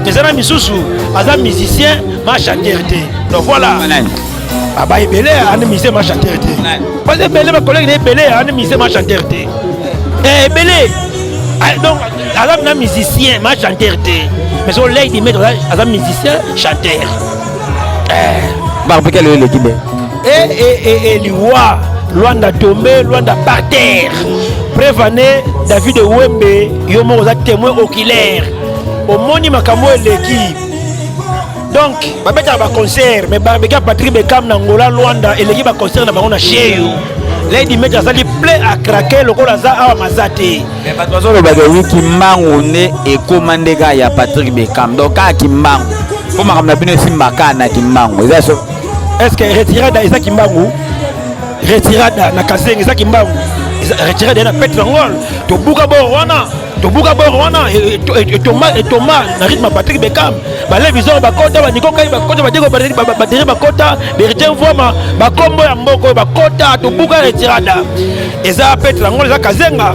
eza na misusu aza musicien ma chanteur te donc voilà aba ebele ane musicien ma chanteur te parce ebele bacollègue na ebele ane musicien ma chanteur te eh, ebele ah, donc aza na musicien ma chanteur te mais so lady maître aza musicien chanteur eh. barbecue lelo eleki nde e, e, e, e, liwa Luanda tombe Luanda par terre preuve année David Wembe yo moko oza témoin oculaire omoni makambo eleki donc babetaka baconcert mais barbecue ya Patrick Beckham na Angola Luanda eleki baconcert na bango na Sheyo Lady Maître asali plein à craquer lokola aza awa maza te mais bato bazolobaka ewi kimbangu nde ekoma nde kaka ya Patrick Beckham donc kaka kimbangu mpo makambo na bino esimba kaka na kimbangu eza so est ce que retirada eza kimbangu retirada na kasenga eza kimbangu retirada na pete ngol tobuka bor wana tobuka bor wana etoma etoma na rythme ya Patrick Beckham balevi zoro bakota baniko kai bakota badeko badere bakota berite mvwama bakombo ya mboko oyo bakota tobuka retirada eza pete ngol eza kazenga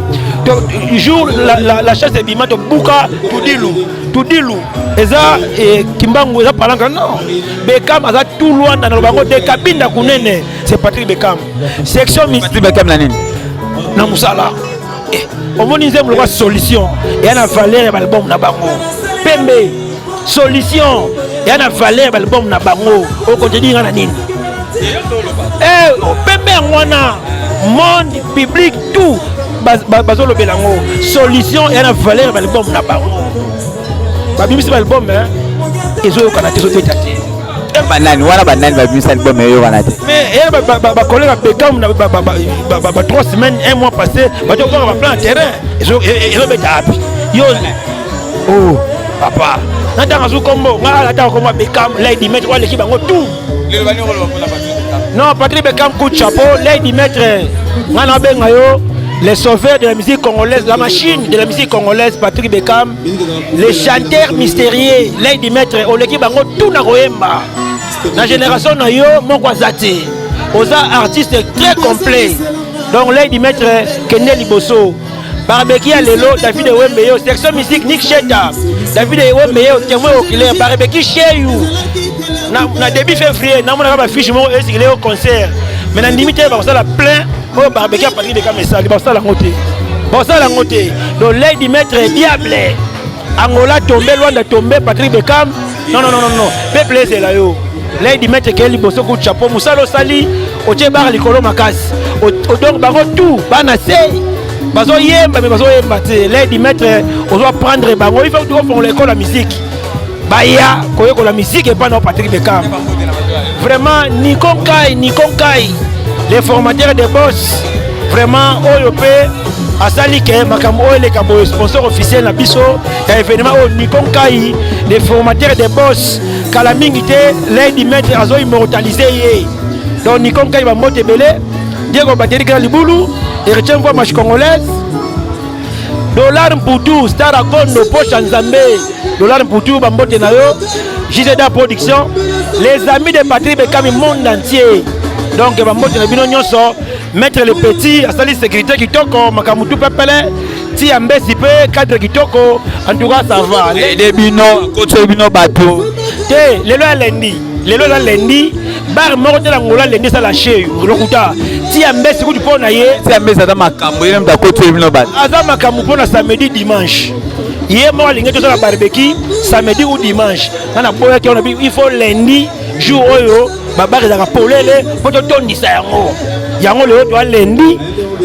jour la, la, la chasse ebima tobuka tudilu tudilu eza eh, kimbangu eza palanka non Beckham aza tout Luanda na lobango de Kabinda kunene c'est Patrick Beckham section Patrick Beckham na nini na musala eh, omoni nzembo lokwa solution eya na valeur ya baalbum na bango mpe Ewembe, solution ya na valeur b'album na bango. Okontredire nga na nini? Eh, pembe yango wana monde public tout bazolobela yango solution ya na valeur b'album na bango. Babimisi b'album ezoyokana te, ezobeta te. Banani wana, banani babimisa album eyokana te? Mais eya bacollègue ya Beckham na ba 3 semaines, un mois passé, bato okaka baplan ya terrain ezobeta api yo. Oh papa, natanga zu kombo nga, natanga kombo ya Beckham, lady maître oyo aleki bango tout. Non, Patrick Beckham, coup de chapeau, lady maître, nga nabenga yo le sauveur de la musique congolaise, la machine de la musique congolaise. Patrick Beckham, le chanteur mystérieux, lady maître, oleki bango tout na koyemba. Na génération na yo moko aza te, oza artiste très complet. Donc lady maître, kende liboso. Barbecue ya lelo, David Ewembe yo, section musique Nick Sheta, David Ewembe yo, témoin oculaire, barbecue chez you. Na début février, namonaka bafiche moko esikile yo concert, mais nandimi te bakosala plein oyo barbecue ya Patrick Beckham esali, bakosala yango te, bakosala yango te. Donc lady maître, diable, Angola tombe, Luanda tombe, Patrick Beckham, non non non non non, peuple ezela yo. Lady maître, keye liboso, coup de chapeau, mosala osali, otie bar likolo makasi. Donc bango tout bana se bazoyemba, me bazoyemba te. Lady maître, ozwa prendre bango, il faut ofongola ekole ya musique, baya koyekola musique epai na Patrick Beckham. Vraiment, Nico Nkai, Nico Nkai, les formateurs de boss, vraiment oyo mpe asali ke makambo oyo eleka boye, sponsor officiel na biso ya événement oyo, Nico Nkai, les formateurs de boss. Kala mingi te, lady maître azo immortaliser ye. Donc Nico Nkai, bambote ebele. Diego Bateri kala libulu, héritier mvoi, mache congolaise, Dollar Mputu, Star Akondo, Poche Nzambe, Dollar Mputu, bambote na yo. JZA Production, les amis de Patrick Beckham monde entier, donc bambote na bino nyonso. Maître le petit asali sécurité kitoko, makambo tu pepele ti ya mbesi mpe cadre kitoko. En tout cas ça va. Ede bino akotisi bino bato. Te, lelo ya lundi, lelo eza lundi, bar moko te na Ngola lundi esala che lokuta. Ti ya mbesi kutu mpo na ye. Ti ya mbesi aza makambo, ye moto akotisi bino bato. Aza makambo mpo na samedi, dimanche. Ye moko alingi tosala barbecue samedi ou dimanche, nga naboyaki wana, il faut lundi, jour oyo babar ezalaka polele mpo totondisa yango. Yango lelo toa lundi,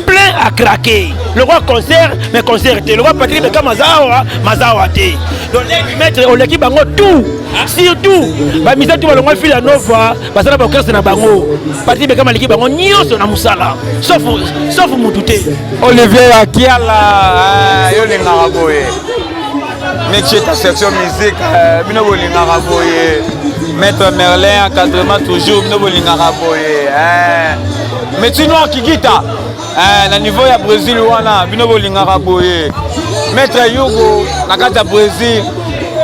plein à craquer lokola concert, mais concert te, lokola Patrick Beckham aza awa, maza awa te. Donc maître, oleki bango tout, surtout bamisa tout balongwa Fila Nova, basala baorchestre na bango. Patrick Beckham aleki bango nyonso na mosala, sauf mutu te. Olivier Akiala, yo olingaka boye Nick ta section musique, bino bolingaka boye. Maître Merlin, encadrement toujours, bino bolingaka boye. Métier noir Kikita, na niveau ya Brésil wana, bino bolingaka boye. Maître Yugo na kati ya Brésil,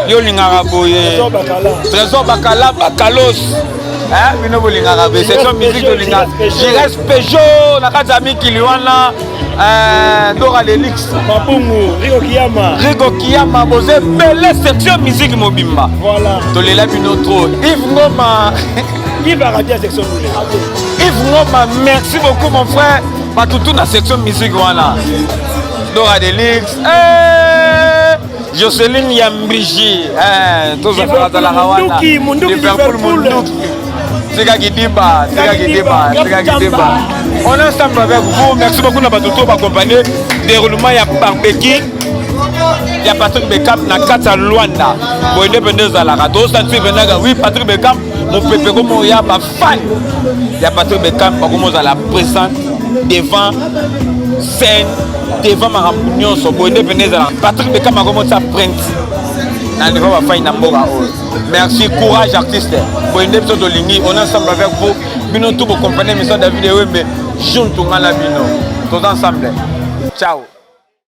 yo olingaka boye. Trésor Bakala, Bakalos, bino bolingaka boye. Section musique tolingaka Gires Peugeot na kati ya mikili wana, Dora Lelix. Mabungu, Rico Kiyama. Rico Kiyama, boza ebele, section musique mobimba. Voilà. Tolela bino trop. Yves Ngoma. Yves Aradia, section Moulé. Yves Ngoma, merci beaucoup mon frère. Batutu na section musique wana. Dora Delix. Eh, Jocelyn Yambriji. Eh, tozalaka wana. Munduki, Liverpool Munduki. Tika Kidiba, Tika Kidiba, Tika Kidiba. On est ensemble avec vous. Merci beaucoup na bato to accompagner déroulement ya barbecue ya Patrick Beckham na kati ya Luanda. Boye nde mpenza ezalaka. Tozosentir mpenzaka oui Patrick Beckham, mopepe komoya bafan ya Patrick Beckham bakomozala présent devant scène, devant makambo nyonso. Boye nde mpenza ezalaka. Patrick Beckham akomotia print na niveau bafani na mboka oyo. Merci, courage artiste. Boye nde biso tolingi, on est ensemble avec vous. Bino tout bokompane émission David Ewembe, juntu nga na bino. Toza ensemble. Ciao.